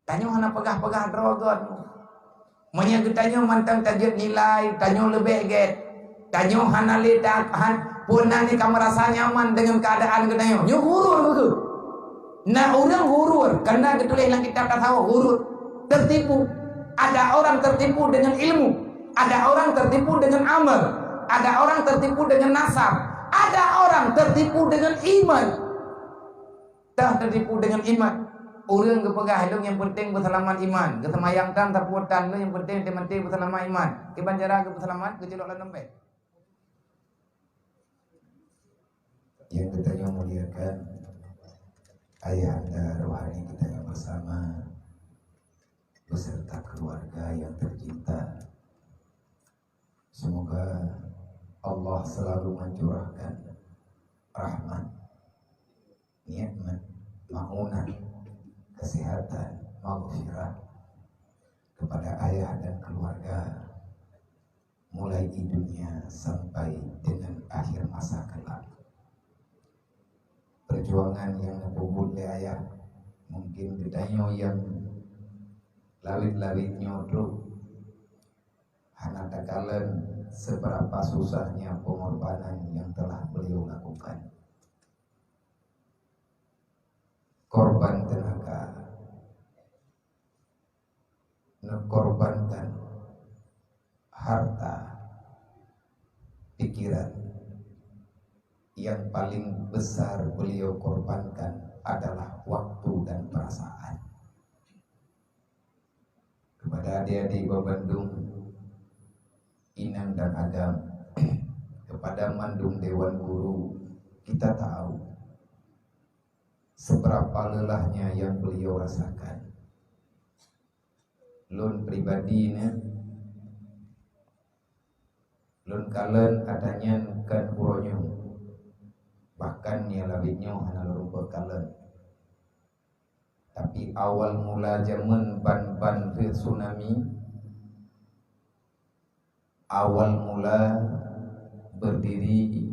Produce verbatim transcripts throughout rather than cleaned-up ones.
Tanyoe hana peugah-peugah droe gét. Meunyoe geutanyoe mantong tajeuet nilai, tanyoe leubeh gét. Tanyoe hana lé ta-, han, peue na ni ka meurasa nyaman deungon keuadaan geutanyoe. Nyoe ghurur beugeuh. Na ureuëng ghurur, karena geutuléh lam kitab tasawuf ghurur, tertipu. Ada orang tertipu dengan ilmu, ada orang tertipu dengan amal, ada orang tertipu dengan nasab, ada orang tertipu dengan iman. Tah tertipu dengan iman. Ureuëng geupeugah, "Lôn nyang penting beuseulamat iman." Geuseumayang tan, sapeue tan, "Lôn nyang penting, penting beuseulamat iman." Kiban cara geupeuseulamat, geuculok lam dompet. Yang kita yang muliakan, ayahanda rohani kita yang bersama, beserta keluarga yang tercinta. Semoga Allah selalu mencurahkan rahmat, nikmat, maunah, kesehatan, maghfirah kepada ayah dan keluarga, mulai di dunia sampai dengan akhir masa kelak. Perjuangan yang neupeubuet lé ayah, mungkin geutanyoe nyang lawét-lawét nyoe troh hana takalon seberapa susahnya pengorbanan yang telah beliau lakukan. Korban tenaga, neukorbankan harta, pikiran, yang paling besar beliau korbankan adalah waktu dan perasaan. Kepada adik-adik bandum, inang dan agam, kepada mandum dewan guru, kita tahu seberapa lelahnya yang beliau rasakan. Lôn pribadi nyoe, lôn kalon ata nyan kon uroe nyoe, bahkan nyang lawét nyoe hana lôn peukalon. Tapi awal mula jameun ban-ban lheueh tsunami, awal mula berdiri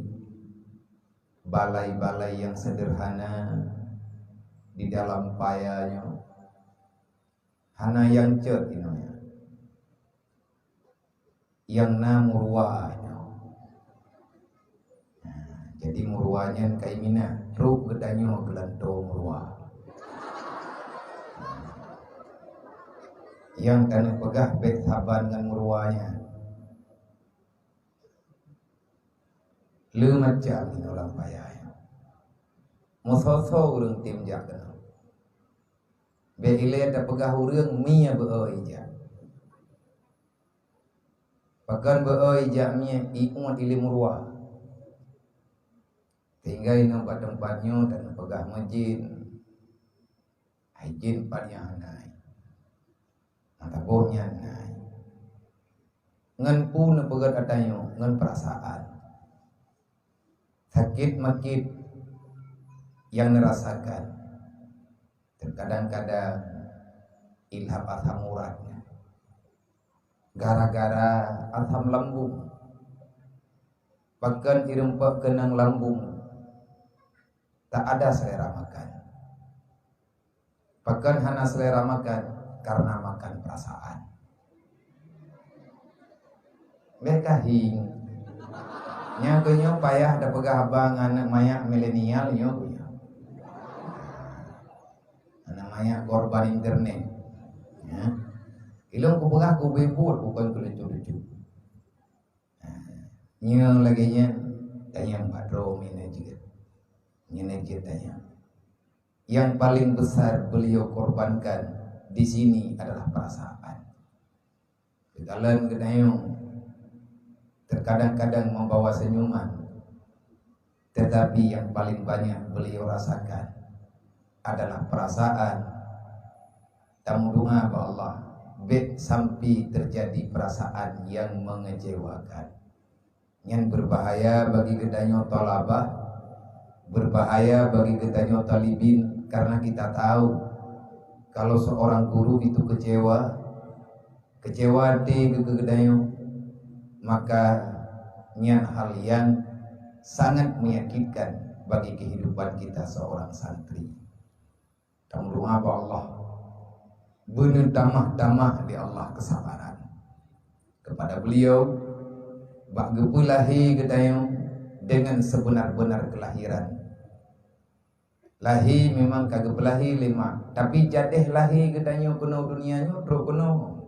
balai-balai yang sederhana di dalam paya nyoe, hana nyang cot inoe nyan. Nyang na meuruwa nyoe. Nah, jadi meuruwa nyan ka imina, trok geutanyoe geulantoe meuruwa. Nyang taneuk peugah bék saban ngon meuruwa nyan. Le macam inoe lam paya nyoe. Meusoe-soe ureuëng tem jak keunoe. Bék ilée tapeugah ureuëng mie beu-o ijak. Pakon beu-o ijak mie iuet ilée meuruwa. Sehingga inoe bak teumpat nyoe dan peugah meujin. Hai jin pat nyang hana ai. Mata boh nyan hana ai. Ngon peue neupeugét ata nyoe? Ngon peurasaan. Sakét makét nyang neurasakan. Terkadang-kadang ilham asam urat nyan. Gara-gara asam lambung. Pakon ireumpok keunong lambung, tak ada selera makan. Pakon hana selera makan? Karena makan perasaan. Bék kahing. Nyoe keuh nyoe payah tapeugah haba ngon aneuk manyak milenial nyoe keuh nyoe. Aneuk manyak korban internet. Ya. Ilôn kupeugah keu ubé buet, bukon keu lucu-lucu. Nah, nyoe lagée nyan, tanyong bak droe meunan jeuet. Meunan jeuet tanyong. Yang paling besar beliau korbankan di sini adalah perasaan. Geukalon geutanyoe terkadang-kadang membawa senyuman, tetapi yang paling banyak beliau rasakan adalah perasaan. Tameudoa bak Allah, bék sampai terjadi perasaan yang mengecewakan. Nyan berbahaya bagi geutanyoe thalabah, berbahaya bagi geutanyoe thalibin, karena kita tahu kalau seorang guru itu kecewa, kecewa até keu geutanyoe, maka nyan hal yang sangat menyakitkan bagi kehidupan kita seorang santri. Tameudoa bak Allah. beuneutamah-tamah lé Allah keusabaran keupada beuliau bak geupeulahé geutanyoe deungon seubeuna-beuna keulahiran. Lahé memang ka geupeulahé lé mak, tapi jadeh lahé geutanyoe keunoe donya nyoe trok keunoe.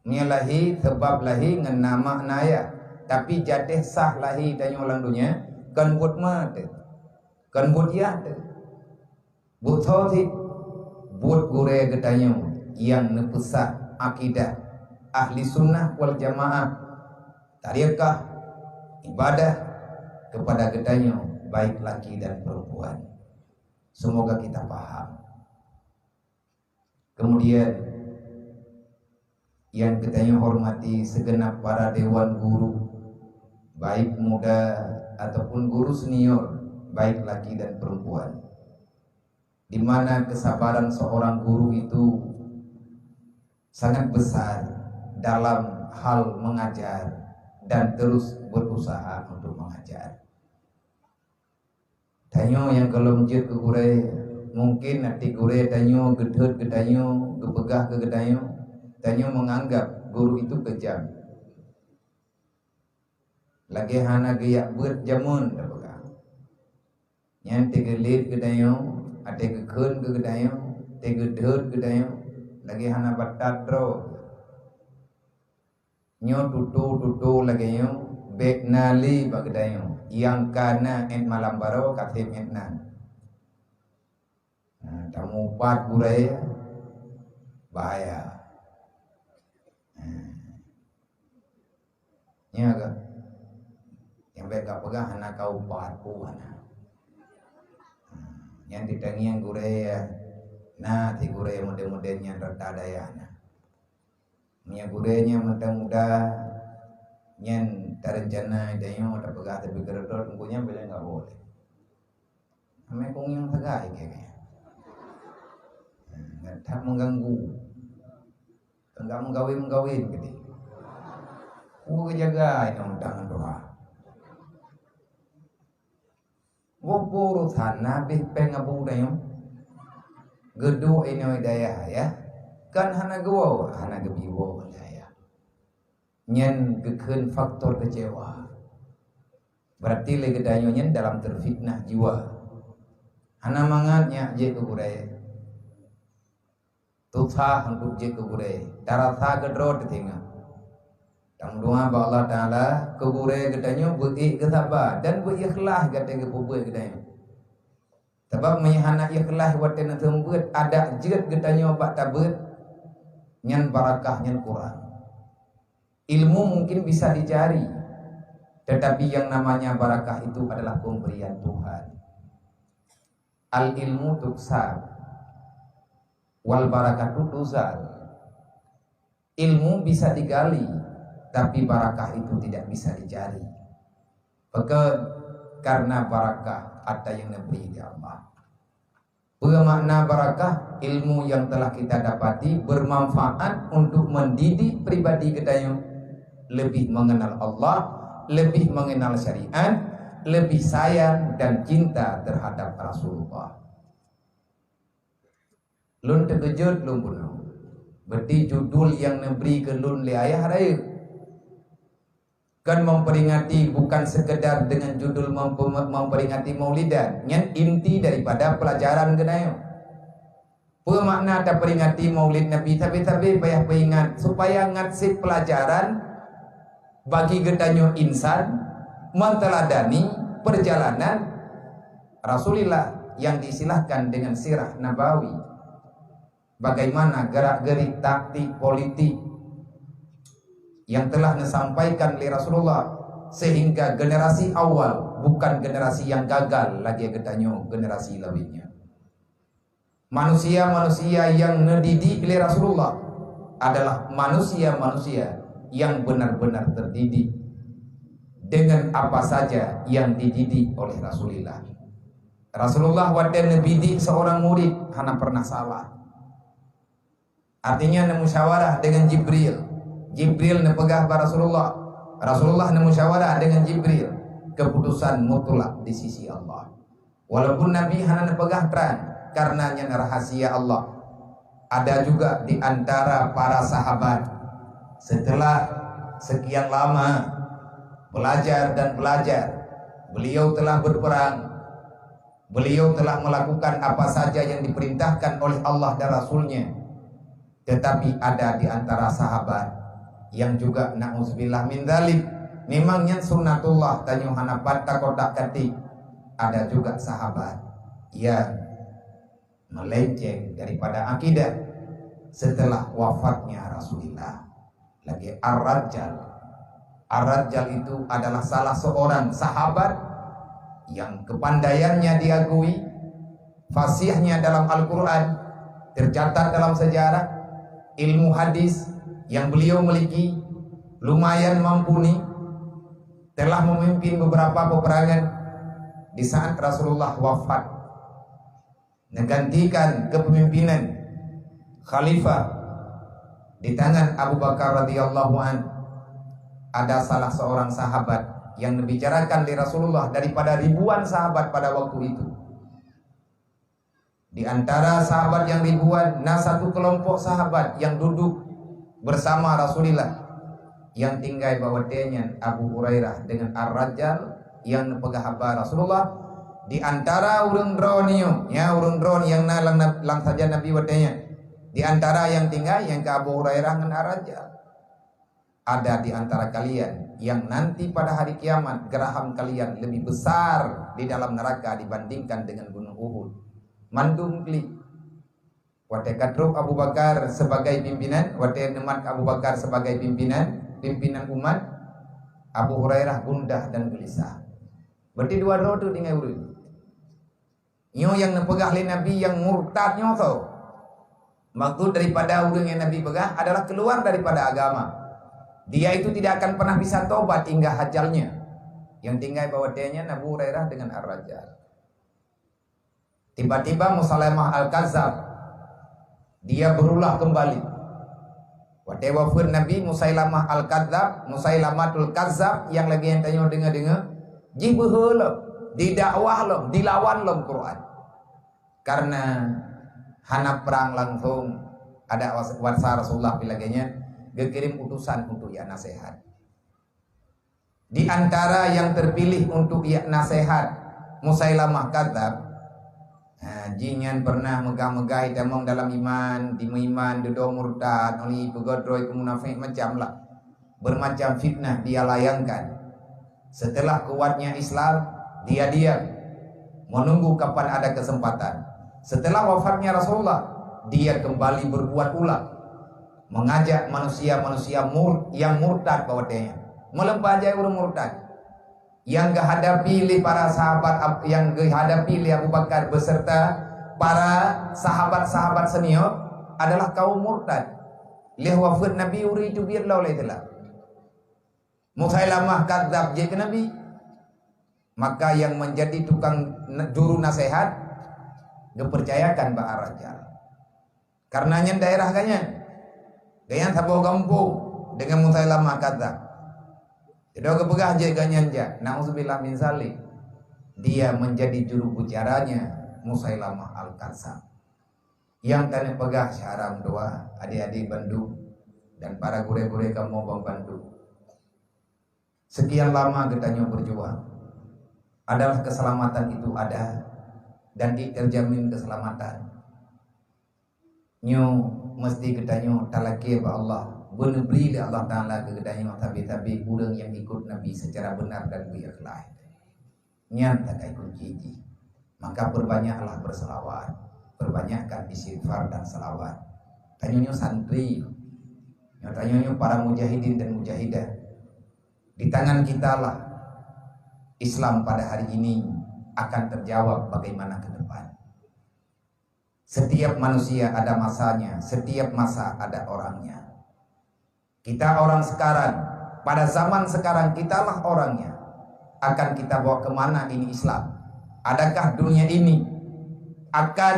Meunyoe lahé, sabab lahé ngon na mak na ayah, tapi jadeh sah lahé tanyoe lam donya kon buet ma teuh, kon buet yah teuh. Buet soe cit? Buet gurée geutanyoe nyang neupeusah akidah ahli sunnah wal jamaah, tareukah, ibadah keupada geutanyoe, baik laki dan perempuan. Semoga kita paham. Kemudian, nyang geutanyoe hormati segenap para dewan guru, baik muda ataupun guru senior, baik laki dan perempuan, di mana kesabaran seorang guru itu sangat besar dalam hal mengajar dan terus berusaha untuk mengajar. Tanyoe nyang gohlom jeuet keu gurée, mungken até gurée tanyoe geuteuet geutanyoe, geupeugah keu geutanyoe, tanyoe meunganggab guru itu keujam. Lagée hana geujak beuet jameun tapeugah. Nyan teugeulét geutanyoe, até geukheun keu geutanyoe, teugeudeuet geutanyoe, lagée hana batat droe. Nyoe tutoe-tutoe lagée nyoe bék na lé bak geutanyoe. Nyang ka na ék malam baroe ka seb ék nan. Nah, tamupat gurée, bahaya. Nah. Nyoe ka. Nyang bék ka peugah hana ka upat pun hana. Nah, nyang ditangieng gurée, na si gurée model-model nyang rata dayah na. Meunyoe gurée nyan mantong muda, nyan tarencana tanyoe tapeugah tapi keudroe-droe teungku nyan bileng ka boleh. Amai kong nyang sagai kayaknya. Nah, that mengganggu. Enggak menggawen-menggawen gitu. Ku jaga itu tentang doa. Woe urusan na bih péng abu dayong. Geuduek inoe dayah ya. Kan hana geuwoe, hana geubi woe dayah. Nyan geukheun faktor kecewa. Berarti lé geutanyoe nyan dalam terfitnah jiwa. Hana mangat nyak jeuet keu gurée. Susah untuk jeuet keu gurée, tarasa keudroe teutinggai. Tameudoa bak Allah Taala keu gurée geutanyoe beuék geusaba dan beuikhlas gata geupeubuet geutanyoe. Sabab meunyoe hana ikhlas watée neuseumeubeuet adak jeuet geutanyoe bak tabeuet, nyan barakah nyan kurang. Ilmu mungkin bisa dicari, tetapi yang namanya barakah itu adalah pemberian Tuhan. Al ilmu tuksab, wal barakatu tuzal. Ilmu bisa digali, tapi barakah itu tidak bisa dicari. Pakon? Karena barakah ada yang neubri di Allah. Peue makna barakah? Ilmu yang telah kita dapati bermanfaat untuk mendidik pribadi geutanyoe lebih mengenal Allah, lebih mengenal syariat, lebih sayang dan cinta terhadap Rasulullah. Lôn teukeujot lôn bunoe. Berarti judul nyang neubri keu lôn lé ayah rayeuk. Kan memperingati bukan sekedar dengan judul mempe-, memperingati Maulidan. Nyan inti daripada pelajaran geutanyoe. Peue makna taperingati Maulid Nabi? Sabe-sabe payah peuingat supaya ngat sit pelajaran bagi geutanyoe insan meuteuladani perjalanan Rasulullah yang diistilahkan dengan sirah nabawi. Bagaimana gerak-gerik taktik politik yang telah disampaikan oleh Rasulullah sehingga generasi awal bukan generasi yang gagal lagi geutanyoe generasi lainnya. Manusia-manusia yang dididik oleh Rasulullah adalah manusia-manusia yang benar-benar terdidik dengan apa saja yang dididik oleh Rasulullah. Rasulullah watée neudidik seorang murid hana pernah salah. Artinya neumusyawarah dengan Jibril. Jibril neupeugah bak Rasulullah. Rasulullah neumusyawarah dengan Jibril. Keputusan mutlak di sisi Allah. Walaupun Nabi hana neupeugah trang, karena nyan rahasia Allah. Ada juga di antara para sahabat, setelah sekian lama belajar dan belajar, beliau telah berperang, beliau telah melakukan apa saja yang diperintahkan oleh Allah dan Rasul-Nya. Tetapi ada di antara sahabat yang juga, na'udzubillah min dzalik, memang nyan sunnatullah, tanyoe hana pat takotak-katik. Ada juga sahabat yang melenceng daripada akidah setelah wafatnya Rasulullah. Lagi Ar-Rajjal. Ar-Rajjal itu adalah salah seorang sahabat yang kepandaiannya diakui, fasihnya dalam Al-Quran, tercatat dalam sejarah, ilmu hadis yang beliau miliki lumayan mumpuni, telah memimpin beberapa peperangan di saat Rasulullah wafat. Menggantikan kepemimpinan khalifah di tangan Abu Bakar radhiyallahu an, ada salah seorang sahabat yang dibicarakan oleh Rasulullah daripada ribuan sahabat pada waktu itu. Di antara sahabat yang ribuan, na satu kelompok sahabat yang duduk bersama Rasulullah, yang tinggai bak watée nyan Abu Hurairah dengan Ar-Rajjal, yang neupeugah haba Rasulullah. Di antara ureuëng droeneuh, ya, ureuëng droeneuh nyang na lam, lam sajan Nabi watée nyan, di antara yang tinggai nyang ka Abu Hurairah ngon Ar-Rajjal. Ada di antara kalian yang nanti pada hari kiamat geraham kalian lebih besar di dalam neraka dibandingkan dengan gunung Uhud. Mandum klik. Watée ka trok Abu Bakar sebagai pimpinan, watée neumat Abu Bakar sebagai pimpinan, pimpinan umat, Abu Hurairah gundah dan gelisah. Berarti dua droe tu tinggai ureuëng. Nyoe nyang neupeugah lé Nabi nyang murtad nyoe soe? Maksud daripada ureuëng nyang Nabi peugah adalah keluar daripada agama. Dia itu tidak akan pernah bisa tobat hingga ajalnya. Yang tinggai bak watée nyan Abu Hurairah dengan Ar-Rajjal. Tiba-tiba Musailamah Al-Kazab, dia berulah kembali. Watée wafeuet Nabi, Musailamah Al-Kazab, Musailamatul Kazab nyang lagée nyang tanyoe deungoe-deungoe, jih beuhe lom, didakwah lom, dilawan lom Quran. Karena hana prang langsung, ada was-, wasa Rasulullah pih lagée nyan, geukirém utusan untuk jak naseuhat. Di antara yang terpilih untuk jak naseuhat, Musailamah Kadzab. Ha, jih nyan pernah meugah-meugah itamong dalam iman, dimeuiman, dudoe murtad, oli peugah droe keu munafék macam lah. Bermacam fitnah dia layangkan. Setelah kuatnya Islam, dia diam, menunggu kapan ada kesempatan. Setelah wafatnya Rasulullah, dia kembali berbuat ulah, mengajak manusia-manusia mur-, yang murtad bak watée nyan. Meuleumpat jai ureuëng murtad. Yang geuhadapi lé para sahabat Ab-, yang geuhadapi lé Abu Bakar beserta para sahabat-sahabat senior adalah kaum murtad. Lheueh wafeuet Nabi, ureuëng itu biet lom lé teulah. Musailamah Kadzab jeuet keu Nabi. Maka yang menjadi tukang ne-, juru naseuhat geupercayakan bak Ar-Rajjal. Karena nyan daerah gobnyan. Gobnyan saboh gampông dengan Musailamah Kadzab. Jadi geupeugah jeuet gobnyan jak, na'udzubillah min zalik. Dia menjadi juru bicaranya Musailamah Al-Kadzab. Nyang taneuk peugah syedara meutuwah, adik-adik bandum, dan para gurée-gurée kamoe ban bandum. Sekian lama geutanyoe berjuang, adalah keselamatan itu ada dan terjamin keselamatan. Nyoe meusti geutanyoe talakée bak Allah, beuneubri lé Allah Taala keu geutanyoe sabe-sabe ureuëng nyang ikot Nabi secara benar dan beu ikhlaih. Nyan takai kunci jih. Maka perbanyaklah berselawat, perbanyakkan istighfar dan selawat. Tanyoe nyoe santri, nyoe tanyoe nyoe para mujahidin dan mujahidah. Di tangan kitalah Islam pada hari ini akan terjawab bagaimana ke depan. Setiap manusia ada masanya, setiap masa ada orangnya. Kita orang sekarang, pada zaman sekarang kitalah orangnya. Akan kita bawa ke mana ini Islam? Adakah dunia ini akan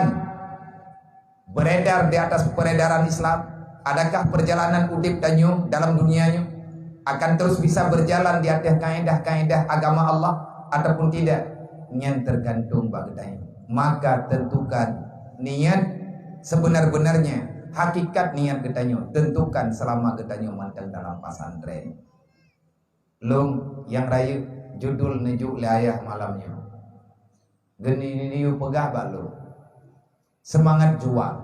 beredar di atas peredaran Islam? Adakah perjalanan udeb tanyoe dalam dunia nyoe akan terus bisa berjalan di atas kaedah-kaedah agama Allah ataupun tidak? Nyan tergantung bak geutanyoe. Maka tentukan niat sebenar-benarnya Hakikat niat geutanyoe tentukan seulama geutanyoe mantong dalam pesantren. Lôn nyang rayeuk judul neujuk lé ayah malam nyoe. Geunyoe peugah bak lôn. Semangat juang.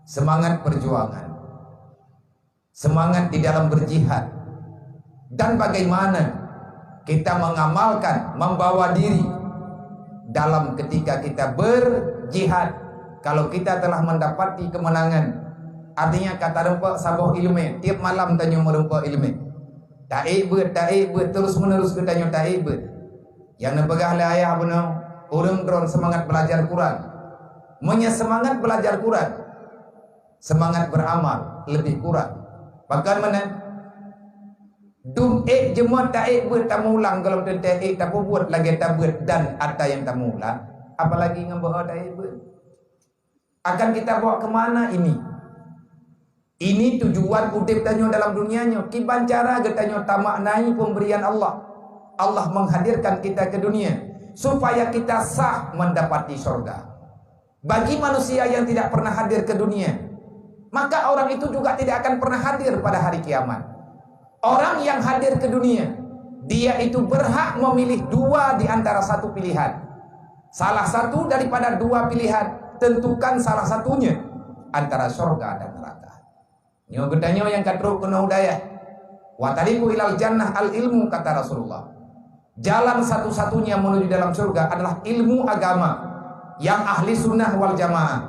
Semangat perjuangan. Semangat di dalam berjihad. Dan bagaimana kita mengamalkan, membawa diri dalam ketika kita berjihad. Kalau kita telah mendapati kemenangan, artinya ka tarumpok saboh ileumèe, tiep malam tanyoe meurumpok ileumèe. Taék beuet, taék beuet, terus menerus geutanyoe taék beuet. Nyang neupeugah lé ayah bunoe, ureuëng droen semangat belajar Quran. Meunyoe semangat belajar Quran, semangat beramal lebih kurang. Pakon meunan? Dum ék jeumot taék beuet tameuulang gohlom teuntée ék tapeubuet lagée tabeuet dan atra nyang tameuulang, apalagi ngon boh taék beuet. Akan kita bawa ke mana ini? Ini tujuan udeb tanyoe dalam dunia nyoe. Kiban cara geutanyoe tamaknai pemberian Allah. Allah menghadirkan kita ke dunia supaya kita sah mendapati sorga. Bagi manusia yang tidak pernah hadir ke dunia, maka orang itu juga tidak akan pernah hadir pada hari kiamat. Orang yang hadir ke dunia, dia itu berhak memilih dua di antara satu pilihan. Salah satu daripada dua pilihan, tentukan salah satunya antara sorga dan neraka. Nyoe geutanyoe nyang ka trok keunoe u dayah. "Wa tariqu ilal jannah al ilmu," kata Rasulullah. Jalan satu-satunya menuju dalam surga adalah ilmu agama yang ahli sunnah wal jamaah.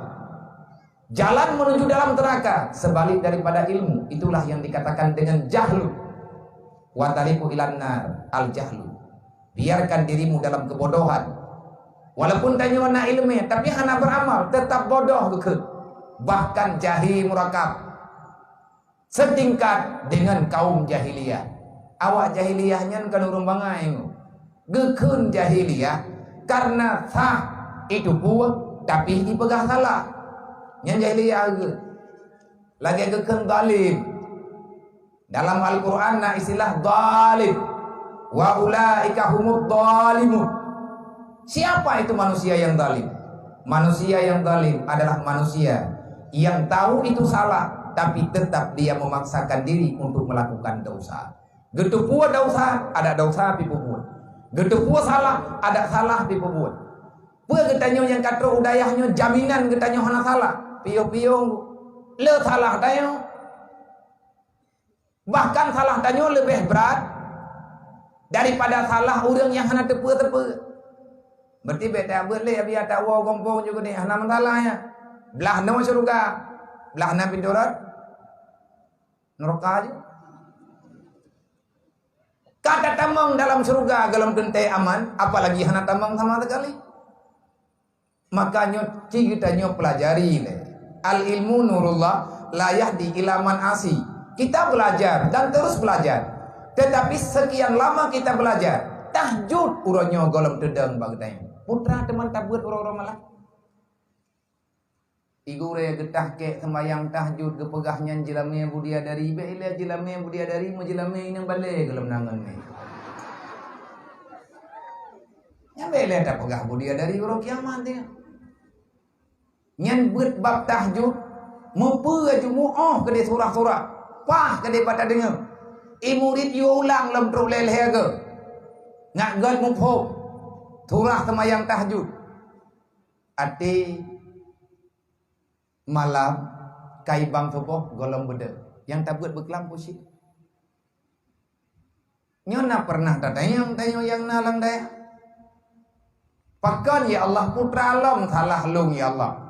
Jalan menuju dalam neraka sebalik daripada ilmu, itulah yang dikatakan dengan jahlu. "Wa tariqu ilan nar al jahlu." Biarkan dirimu dalam kebodohan. Walaupun tanyoe na ileumèe, tapi hana beramal, tetap bodoh geukheun. Bahkan jahil murakab. Setingkat dengan kaum jahiliyah. Awak jahiliyah nyan kan ureuëng bangai. Geukheun jahiliyah karena sah itu pue, tapi jipeugah salah. Nyan jahiliyah geuh. Lagée geukheun zalim. Dalam Al-Quran na istilah zalim. "Wa ulaika humud zalimun." Siapa itu manusia yang zalim? Manusia yang zalim adalah manusia yang tahu itu salah, tapi tetap dia memaksakan diri untuk melakukan dosa. Geuteupeue dosa, ada dosa pih peubuet. Geuteupeue salah, ada salah pih peubuet. Peue geutanyoe nyang ka trok u dayah nyoe jaminan geutanyoe hana salah? Piôh-piôh le salah tanyoe. Bahkan salah tanyoe leubeh brat daripada salah ureuëng nyang hana teupeue-teupeue. Berarti bék tabeuet lé, biar tawoe gompong juga ni hana masalah ya. Blah noe syurga, blah na pintoe rot neraka je. Ka tatamong dalam syurga golom teuntée aman, apalagi hana tamong sama sekali. Maka nyoe ci geutanyoe pelajari lé. Al ilmu nurullah la yahdi ila man asi. Kita belajar dan terus belajar. Tetapi sekian lama kita belajar, tahajud uroe nyoe golom teudong bak geutanyoe. Putra teuma tabeuet uroe-uroe malam. Igurée geutah kek sembahyang tahajud geupeugah nyan jeulamé budiadari, bék ilée jeulamé budiadari meujeulamé inong balée golom nangon mé. Nyan bék lé tapeugah budiadari uroe kiamat nyan. Nyan beuet bab tahajud, mupeue jumu'ah keudeh surah-surah, paih keudeh bak tadeungoe. I murit yue ulang lom trok lhée-lhée goe. Ngat gét muphom surah seumayang tahajud. Até malam kai bang suboh golom beudeuh. Nyang tabeuet beuklam pusi. Nyoe na pernah tatanyong tanyoe nyang na lam dayah? Pakon ya Allah putra lom salah lôn ya Allah?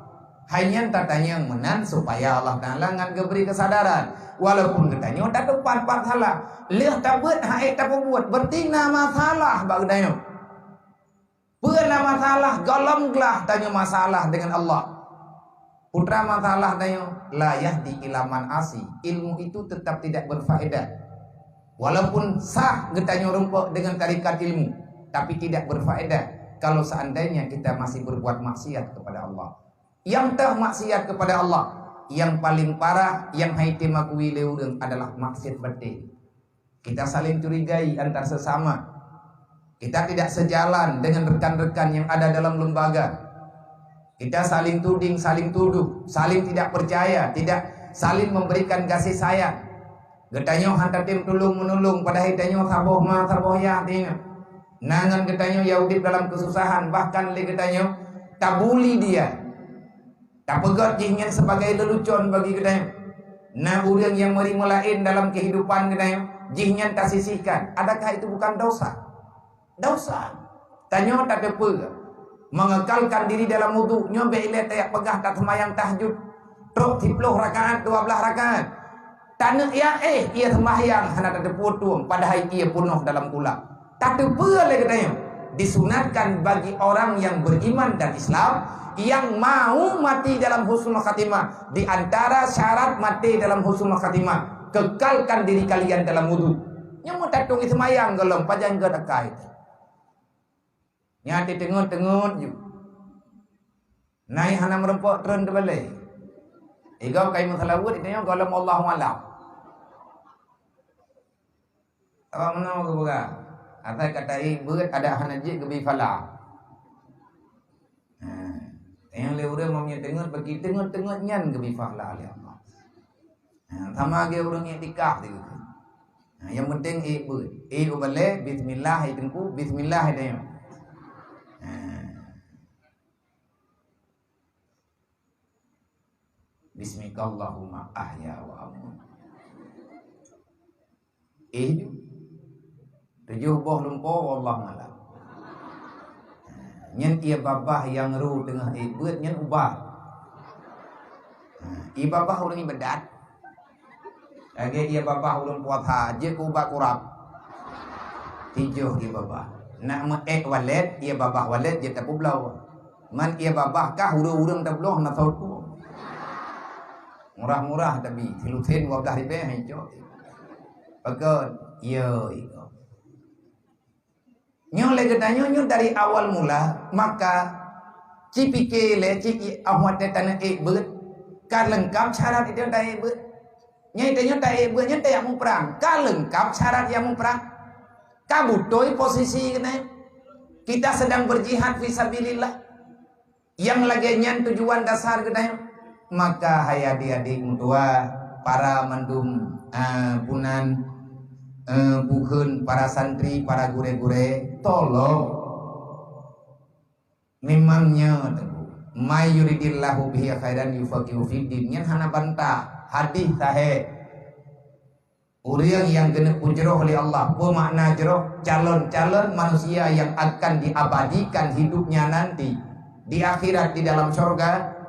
Hai nyan tatanyong meunan supaya Allah Taala ngat geubri keusadaran. Walaupun geutanyoe tatupat-pat salah, lheueh tabeuet hak ék tapeubuet, berarti na masalah bak geutanyoe. Peue na masalah? Golom glah tanyoe masalah dengan Allah. Putra masalah tanyoe, la yahdi ila man asi. Ilmu itu tetap tidak berfaedah. Walaupun sah geutanyoe rumpok dengan tarikat ilmu, tapi tidak berfaedah kalau seandainya kita masih berbuat maksiat kepada Allah. Nyang teuh maksiat kepada Allah, nyang paling parah, nyang hai teumakui lé ureuëng adalah maksiat batin. Kita saling curigai antar sesama. Kita tidak sejalan dengan rekan-rekan yang ada dalam lembaga. Kita saling tuding, saling tuduh, saling tidak percaya, tidak saling memberikan kasih sayang. Geutanyoe han tatem tulông-meunulông, padahai tanyoe saboh ma, saboh yah, tinyoe. Na ngon geutanyoe nyang udép dalam keususahan, bahkan lé geutanyoe tabuli dia. Tapeugét jih nyan sebagai leulucon bagi geutanyoe. Na ureuëng nyang meuri meulaén dalam keuhidupan geutanyoe, jih nyan tasisihkan. Adakah itu bukan dosa? Dosa. Tanyoe tateupeue, mengekalkan diri dalam udhu, nyoe bék ilée tajak peugah taseumayang tahajud trok siploh rakaat, dua blaih rakaat. Taneuk ya éh, ia sembahyang hana tateupeue tueng, padahai ia peunoh dalam kulam. Tateupeue lé geutanyoe, disunatkan bagi orang yang beriman dan Islam yang mau mati dalam husnul khatimah. Di antara syarat mati dalam husnul khatimah, kekalkan diri kalian dalam wudu. Nyoe meutatong seumayang gohlom pajan gét akai. Nyan teungeut-teungeut ju. Nai hana meureumpok treun teubalée. Igoe kai meuseulaweuet, itu nyoe gohlom Allahu a'lam. Awak meunoe geupeugah, asai ka taék beuet adak hana jeuet geubi pahala. Ha, nyang lé ureuëng meunyoe teungeut bagi teungeut-teungeut nyan geubi pahala lé Allah. Ha, sama lagée ureuëng iktikaf teuh. Ha, nyang penting ék beuet. Ék u balée, bismillah, ék teungku, bismillah, ék tanyoe. Ha. Bismikallahumma ahya wa amut. Eh, tujoh boh lumpo, wallahu a'lam. Nyan ie babah nyang ru teungoh ék beuet nyan ubah. Ie babah ureuëng ibadat. Lagée ie babah ureuëng puasa, jeuet keu ubat kurab. Tujoh ie babah. Nak meu ék walet, ie babah walet jeuet tapeubloe. Man ie babah kah ureuëng-ureuëng tabloe na tho tu. Murah-murah tabi, silusen dua blaih ribée hai cok. Pakon? Yo, iko. Nyoe lé geutanyoe nyoe dari awal mula, maka ci pike lé ci i-, ah watée taneuk ék beuet, ka leungkap syarat itu taék beuet. Nyoe tanyoe taék beuet nyoe tajak muprang, ka leungkap syarat nyang muprang. Ka beutôi posisi keunoe. Kita sedang berjihad fi sabilillah. Nyang lagée nyan tujuan dasar geutanyoe. Maka hai adik-adik meutuah, para mandum, eh, punan, eh, bukon, para santri, para gurée-gurée, tolong. Memang nyoe teungku. May yuridillahu bihi khairan yufaqihu fiddin. Nyan hana bantah. Hadis sahih. Ureuëng nyang keuneuk peujroh lé Allah, peue makna jroh? Calon-calon manusia yang akan diabadikan hidupnya nanti di akhirat di dalam syurga.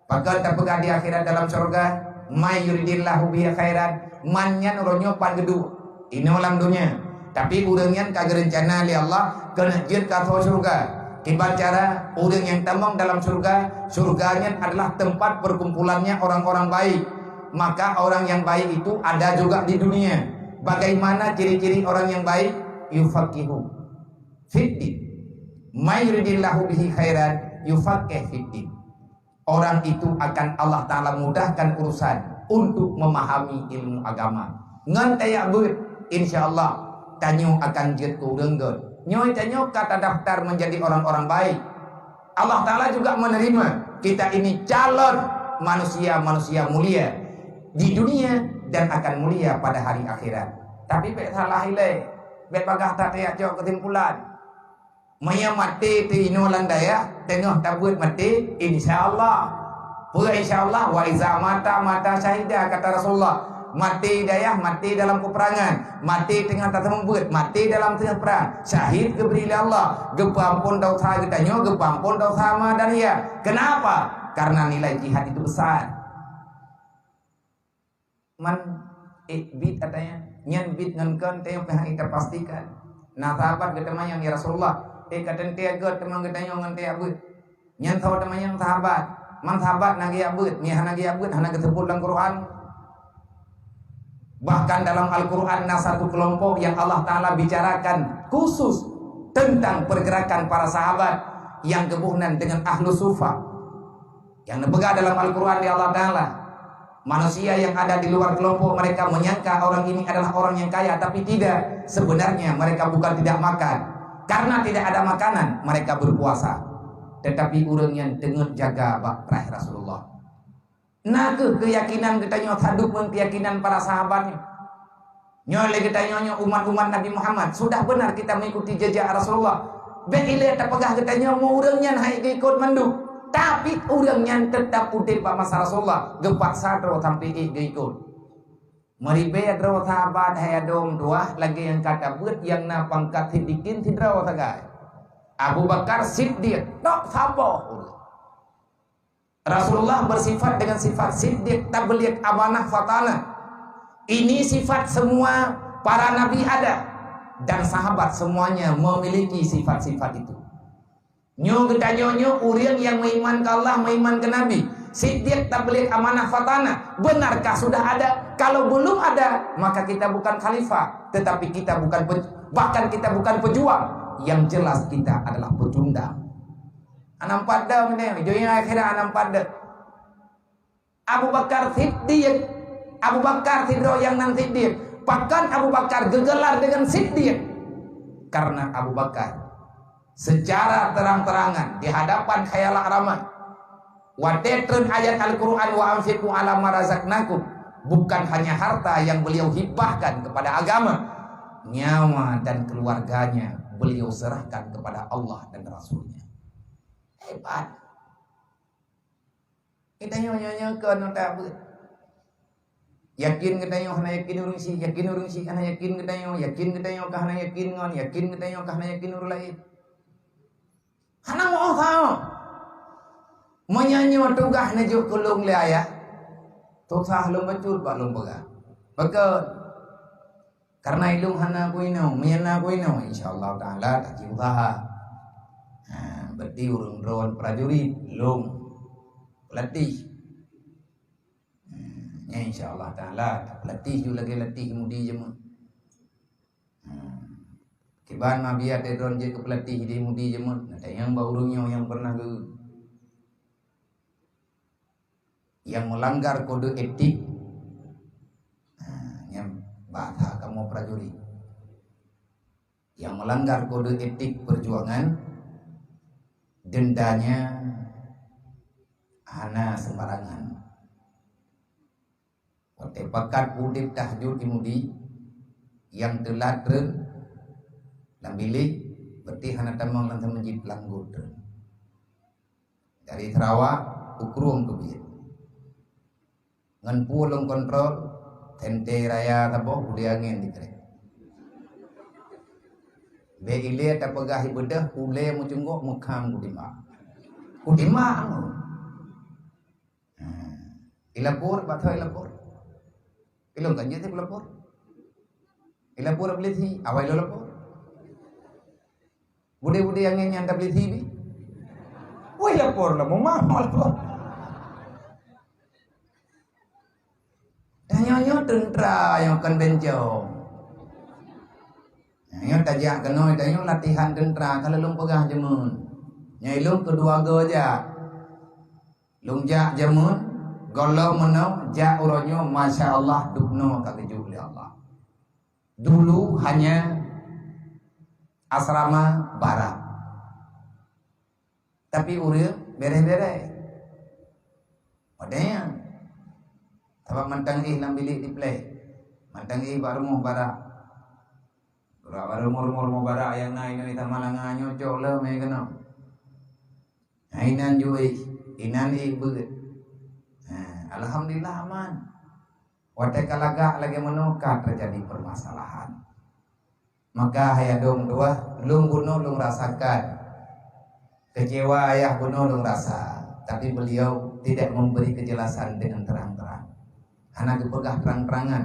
Pakon tapeugah di akhirat dalam syurga? May yuridillahu bihi khairan. Man nyan uroe nyoe pat geuduek, inoe lam donya. Tapi ureuëng nyan ka geureuncana lé Allah keuneuk jeuet ka ateueh syurga. Kiban cara? Ureuëng nyang tamong dalam syurga, syurga nyan adalah tempat perkumpulannya orang-orang baik. Maka orang yang baik itu ada juga di dunia. Bagaimana ciri-ciri orang yang baik? Yufaqihu fiddin. May yuridillahu bihi khairan yufaqih fiddin. Orang itu akan Allah Ta'ala mudahkan urusan untuk memahami ilmu agama. Ngon tajak beuet, insya Allah, tanyoe akan jeuet keu ureuëng gét. Nyoe tanyoe ka tadaftar menjadi orang-orang baik. Allah Ta'ala juga menerima kita ini calon manusia-manusia mulia di dunia dan akan mulia pada hari akhirat. Tapi bék salah ilée, bék bagah that tajak cok keusimpulan. Meunyoe maté teuinoe lam dayah, teungoh tabeuet maté, insya Allah. Peue insya Allah? Wa iza mata, mata syahida, kata Rasulullah. Maté dayah, maté dalam peperangan. Maté teungoh tateumeubuet, maté dalam teungoh prang. Syahid geubri lé Allah. Geupeuampon desya geutanyoe, geupeuampon desya ma dan yah. Kenapa? Karena nilai jihad itu besar. Man ék bit katanya, nyan bit ngon kon teuh pih hana tapastikan. Na sahabat geuteumanyong, "Ya Rasulullah, ék ka teuntée gét teuma geutanyoe ngon tajak beuet?" Nyan saboh teumanyong sahabat, "Man sahabat na geujak beuet, meunyo hana geujak beuet hana geuseubut lam Quran." Bahkan dalam Al-Quran na satu kelompok yang Allah Ta'ala bicarakan khusus tentang pergerakan para sahabat yang geuboh nan dengan ahlu sufa. Yang neupeugah dalam Al-Quran di Allah Ta'ala, manusia yang ada di luar kelompok mereka menyangka orang ini adalah orang yang kaya, tapi tidak. Sebenarnya mereka bukan tidak makan. Karena tidak ada makanan, mereka berpuasa. Teutapi ureuëng nyan teungeut jaga bak traih Rasulullah. Na kheueh keuyakinan geutanyoe sadub ngon keuyakinan para sahabat nyoe. Nyoe lé geutanyoe nyoe umat-umat Nabi Muhammad, sudah benar kita mengikuti jejak Rasulullah. Bék ilée tapeugah geutanyoe meu ureuëng nyan hai geuikot mandum, tapi ureuëng nyan teutap udeb bak masa Rasulullah, geupaksa droe sampai ék geuikot. Meuribée droe sahabat hai adom tuah lagée nyang ka tabeuet nyang na pangkat siddiqin sidroe sagai. Abu Bakar Siddiq, tok saboh ureuëng. Rasulullah bersifat dengan sifat siddiq, tabligh, amanah, fatanah. Ini sifat semua para nabi ada, dan sahabat semuanya memiliki sifat-sifat itu. Nyoe geutanyoe nyoe ureuëng nyang meuiman keu Allah, meuiman keu Nabi, siddiq, tabligh, amanah, fatanah. Benarkah sudah ada? Kalau belum ada, maka kita bukan khalifah, tetapi kita bukan pe-, bahkan kita bukan pejuang. Yang jelas kita adalah pecundang. Hana padam nyoe, dunia akhirat hana padam. Abu Bakar Siddiq. Abu Bakar sidroe nyang nan Siddiq. Pakon Abu Bakar geugelar dengan Siddiq? Karena Abu Bakar secara terang-terangan di hadapan khayalak ramai, watée treun ayat Al-Quran, "Wa anfiqu ala ma razaqnakum," bukan hanya harta yang beliau hibahkan kepada agama, nyawa dan keluarganya beliau serahkan kepada Allah dan Rasulnya. Hebat. Geutanyoe nyoe-nyoe kon nota beuet. Yakin geutanyoe hana yakin ureuëng syiek, yakin ureuëng syiek hana yakin geutanyoe, yakin geutanyoe ka hana yakin ngon, yakin geutanyoe ka hana yakin ureuëng laén. Hana meuoh sahoe. Meunyoe nyoe tugaih neujok keu lôn lé ayah, susah lôn bacut bak lôn peugah. Pakon? Karena ilôn hana kuinoe, meunyoe na kuinoe, insya Allah Taala taci usaha. Ha, berarti ureuëng droen prajurit, lôn pelatih. Ha, nyan insya Allah Taala pelatih ju lagée latih mudi jameun. Ha, kiban ma biya teuh droen jeuet keu pelatih di mudi jameun, na tanyong bak ureuëng nyoe nyang pernah geu Yang melanggar kode etik, nah, nyan bahasa kamoe prajurit. Yang melanggar kode etik perjuangan, dendanya hana sembarangan. Watée pakat udeb tahajud di mudi, nyang teulat treun lam bilék, berarti hana tamong lam masjid, lam got treun. Dari Sarawak u Krueng keubiet. Ngon peue lôn kontrol, tente raya saboh, ulée angén ditrek. Bék ilée tapeugah ibeudôh, ulée meucunggok meukham kutimbak. Kutimbak. Ha. Ilapor, bak tho ilapor. Ilôn kan jeuet ilapor. Ilapor polisi, awai lôn lapor. Budé-budé angén nyan tapeulisi bi. Woi, lapor lah, mau mahal lapor. Dan nyoe-nyoe teuntara nyang kon bencong. Nyoe tajak keunoe, tanyoe latihan teuntara, ka lôn peugah jameun. Nyoe ilôn keudua goe jak. Lôn jak jameun, gohlom meunoe, jak uroe nyoe, masya Allah, dubnoe ka geujok lé Allah. Dulu hanya asrama barak. Tapi ureuëng bereh-bereh. Padahai, sabab mantong éh lam bilék dipleh. Mantong éh bak rumoh barak. Bak rumoh-rumoh barak nyang na inoe di Tamalanga nyoe cok lom mé keunoe. Ha, inan ju éh, inan éh beuet. Ha, alhamdulillah aman. Watée ka lagak lagée meunoe ka teujadi permasalahan. Maka hai adong tuah, lôn bunoe lôn rasakan. Kecewa ayah bunoe lôn rasa, tapi beliau tidak memberi kejelasan dengan terang-terang. Hana geupeugah terang-terangan.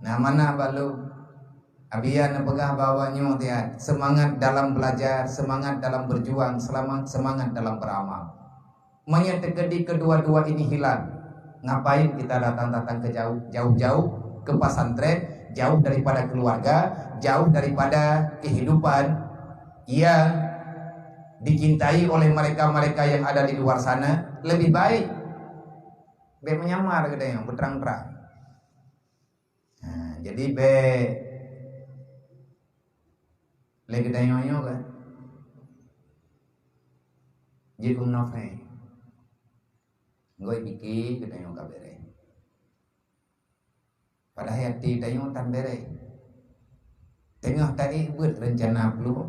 Nah, mana bak lôn? Abian neupeugah bahwa nyoe tiat, semangat dalam belajar, semangat dalam berjuang, selamat semangat dalam beramal. Meunyoe teukeudi kedua-dua ini hilang, ngapain kita datang-datang ke jauh, jauh-jauh ke pesantren, jauh daripada keluarga, jauh daripada kehidupan yang dicintai oleh mereka-mereka yang ada di luar sana? Lebih baik bék menyamar geutanyoe, beuterang-terang. Ha, jadi bék lé geutanyoe nyoe kan. Jeuet u munafék. Ngon pike geutanyoe ka béré. Padahai até tanyoe tan béré. Teungoh taék beuet reuncana peuluh.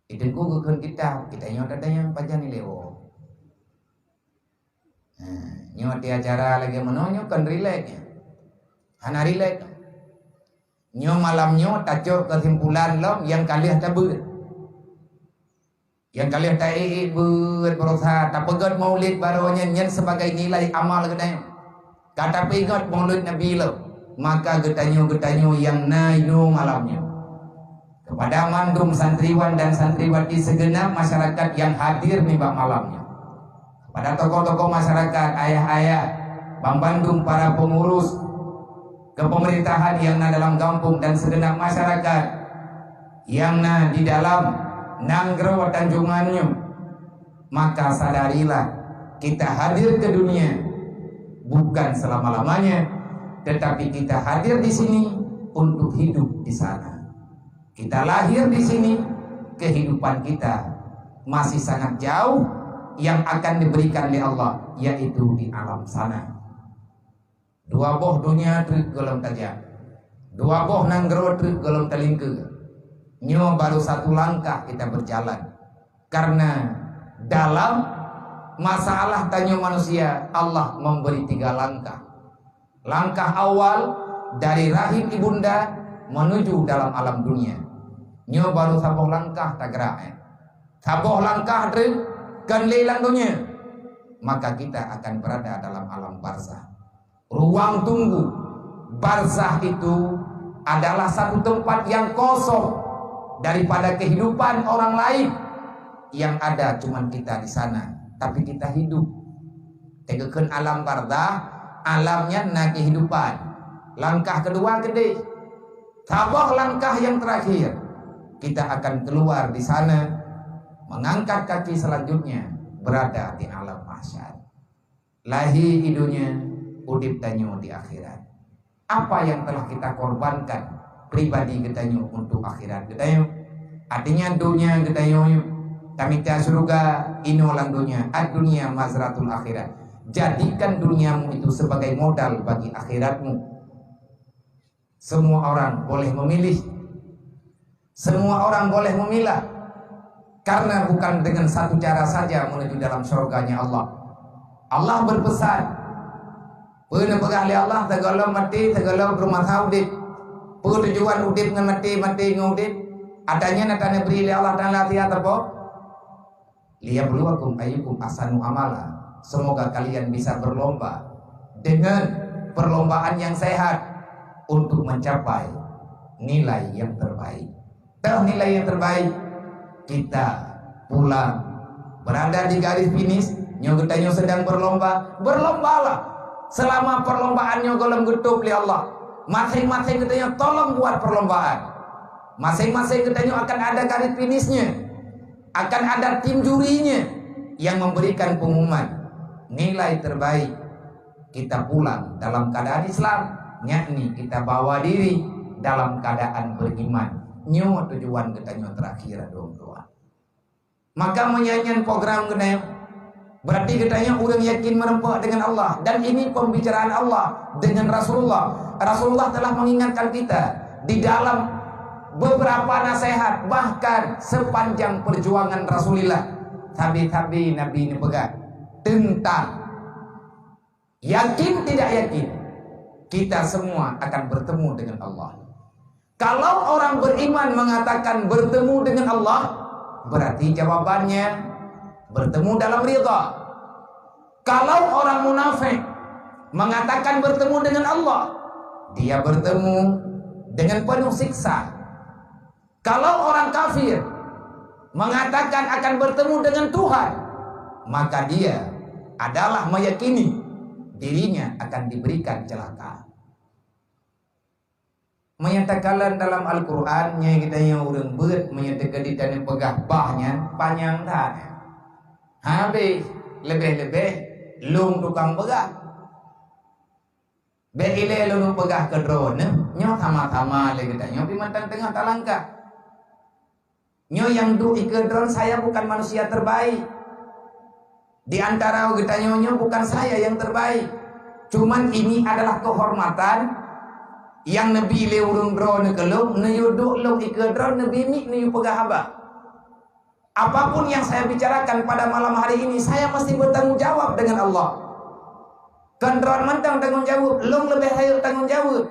Di teungku geukheun kitab, geutanyoe tatanyong pajan ilée woe. Ha, nyoe di acara lagée meunoe nyoe kon rilek nyoe. Hana rilek. Nyoe malam nyoe tacok keusimpulan lom nyang ka lheueh tabeuet. Nyang ka lheueh taék beuet beurasa tapeugét maulid barô nyan, nyan sebagai nilai amal geutanyoe. Ka tapeuingat maulid Nabi lom, maka geutanyoe-geutanyoe nyang na inoe malam nyoe. Kepada mandum santriwan dan santriwati segenap masyarakat nyang hadir nibak malam nyoe. Kepada tokoh-tokoh masyarakat, ayah-ayah, banmandum para pengurus kepemerintahan nyang na dalam gampông dan segenap masyarakat nyang na di dalam nanggroe Tanjungan nyoe. Maka sadarilah, kita hadir ke dunia bukan selama-lamanya, tetapi kita hadir di sini untuk hidup di sana. Kita lahir di sini, kehidupan kita masih sangat jauh yang akan diberikan oleh Allah, yaitu di alam sana. Dua boh dunia treuk gohlom tajak. Dua boh nanggroe treuk gohlom talingkeue. Nyoe baru satu langkah kita berjalan. Karena dalam masalah tanyoe manusia, Allah memberi tiga langkah. Langkah awal dari rahim ibunda menuju dalam alam dunia. Nyoe baru saboh langkah tagerak, eh. Saboh langkah treuk kon lé lam dunia, maka kita akan berada dalam alam barzah. Ruang tunggu. Barzah itu adalah satu tempat yang kosong daripada kehidupan orang lain. Yang ada cuman kita di sana, tapi kita hidup. Teukheun alam barzah, alam nyan na kehidupan. Langkah kedua keudeh. Saboh langkah yang terakhir, kita akan keluar di sana, mengangkat kaki selanjutnya berada di alam mahsyar. Lahé di dunia, udeb tanyoe di akhirat. Apa yang telah kita korbankan pribadi geutanyoe untuk akhirat geutanyoe? Artinya, dunia geutanyoe nyoe, tamita syeuruga, inoe lam dunia, ad-dunya mazratul akhirat. Jadikan duniamu itu sebagai modal bagi akhiratmu. Semua orang boleh memilih. Semua orang boleh memilah. Karena bukan dengan satu cara saja menuju dalam syurganya Allah. Allah berpesan, peue neupeugah lé Allah, sigohlom maté, sigohlom beurumasa udeb. Peue tujuan udeb ngon maté, maté ngon udeb? Ata nyan ata neubri lé Allah Taala siat saboh. Liyabluwakum ayyukum ahsanu amala. Semoga kalian bisa berlomba dengan perlombaan yang sehat untuk mencapai nilai yang terbaik. Toh nilai yang terbaik, kita pulang berada di garis finish. Nyoe geutanyoe sedang berlomba, berlombalah. Selama perlombaan nyoe gohlom geutôb lé Allah, masing-masing geutanyoe tolong buat perlombaan. Masing-masing geutanyoe akan ada garis finishnya. Akan ada tim jurinya yang memberikan pengumuman nilai terbaik. Kita pulang dalam keadaan Islam, yakni kita bawa diri dalam keadaan beriman. Nyoe tujuan geutanyoe terakhir, dua-dua. Maka meunyoe nyan program geutanyoe, berarti geutanyoe ureuëng yakin meureumpok dengan Allah, dan ini pembicaraan Allah dengan Rasulullah. Rasulullah telah mengingatkan kita di dalam beberapa nasihat, bahkan sepanjang perjuangan Rasulullah, sabe-sabe Nabi neupeugah tentang yakin tidak yakin, kita semua akan bertemu dengan Allah. Kalau orang beriman mengatakan bertemu dengan Allah, berarti jawabannya bertemu dalam ridha. Kalau orang munafik mengatakan bertemu dengan Allah, dia bertemu dengan penuh siksa. Kalau orang kafir mengatakan akan bertemu dengan Tuhan, maka dia adalah meyakini dirinya akan diberikan celaka. Meunyoe takalon dalam Al-Quran, nyoe geutanyoe ureuëng beuet, meunyoe teukeudi tanyoe peugah bah nyan panyang that. Habéh, leubeh-leubeh lôn tukang peugah. Bék ilée lôn peugah keudroe neuh, nyoe sama-sama lé geutanyoe pih mantong teungoh talangkah. Nyoe nyang duek ikeue droen, saya bukan manusia terbaik. Di antara geutanyoe nyoe bukan saya yang terbaik. Cuman ini adalah kehormatan nyang neubi lé ureuëng droeneuh keu lôn, neuyue duek lôn ikeue droen, neubi miet, neuyue peugah haba. Apapun yang saya bicarakan pada malam hari ini, saya mesti bertanggung jawab dengan Allah. Kon droen mantong tanggong jaweueb, lôn leubeh rayeuk tanggong jaweueb.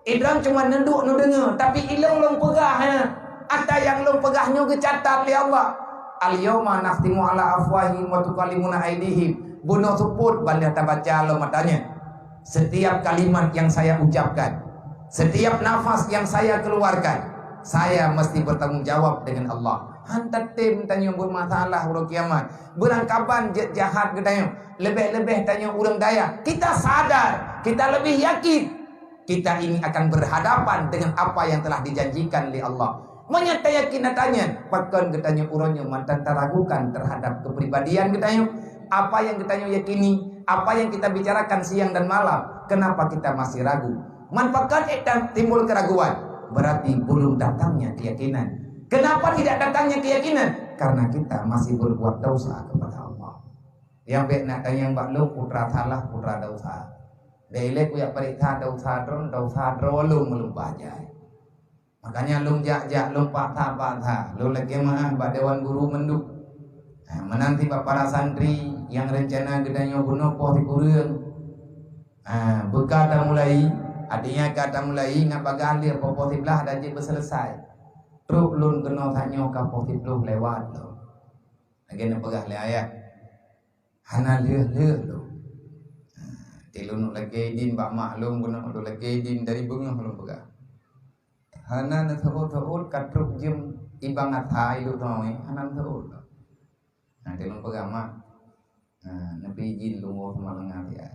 Idroen cuma neuduek neudeungoe, tapi ilôn lôn peugah, ha. Ata nyang lôn peugah nyoe geucatat lé Allah. "Al-yauma nakhtimu ala afwahihim wa tukallimuna aidihim." Bunoe seupôt ban lheueh tabaca lom ata nyan. Setiap kalimat yang saya ucapkan, setiap nafas yang saya keluarkan, saya mesti bertanggung jawab dengan Allah. Han tatem tanyoe beumasalah uroe kiamat. Beurangkaban jeuet jahat geutanyoe. Leubeh-leubeh tanyoe ureuëng dayah. Kita sadar, kita lebih yakin. Kita ini akan berhadapan dengan apa yang telah dijanjikan oleh Allah. Meunyoe tayakin ata nyan, pakon geutanyoe uroe nyoe mantong taragukan terhadap kepribadian geutanyoe? Apa yang geutanyoe yakini, apa yang kita bicarakan siang dan malam, kenapa kita masih ragu? Man pakon ék timbul keraguan? Berarti belum datangnya keyakinan. Kenapa tidak datangnya keyakinan? Karena kita masih berbuat dosa kepada Allah. Nyang bék na tanyong bak lôn, putra salah, putra dosa. Bék ilée kuyak pareksa dosa droen, dosa droen lôn meulumpah jai. Makanya lôn jak-jak, lôn paksa-paksa, lôn lakée meu'ah bak dewan guru mandum. Ha, meunan cit bak para santri nyang reuncana geutanyoe bunoe poh sikureueng. Ha, beuka tamulai, artinya ka tamulai, ngat bagaih lheueh poh siblaih dan jeuet beuseuleusai. Trok lôn keunoe tanyoe ka poh siploh lewat lom. Lagée neupeugah lé ayah. Hana lheueh-lheueh lôn. Ha, di lôn lakée idin bak mak lôn, bunoe lôn lakée idin dari beungoh lôn peugah. Hana neuseuôt-seuôt ka trok jeuem iba ngat hai lôn teuh, hana neuseuôt lôn. Ha, di lôn peugah, "Mak, ha, neupeuidin lôn woe seumaleueng nyan siat.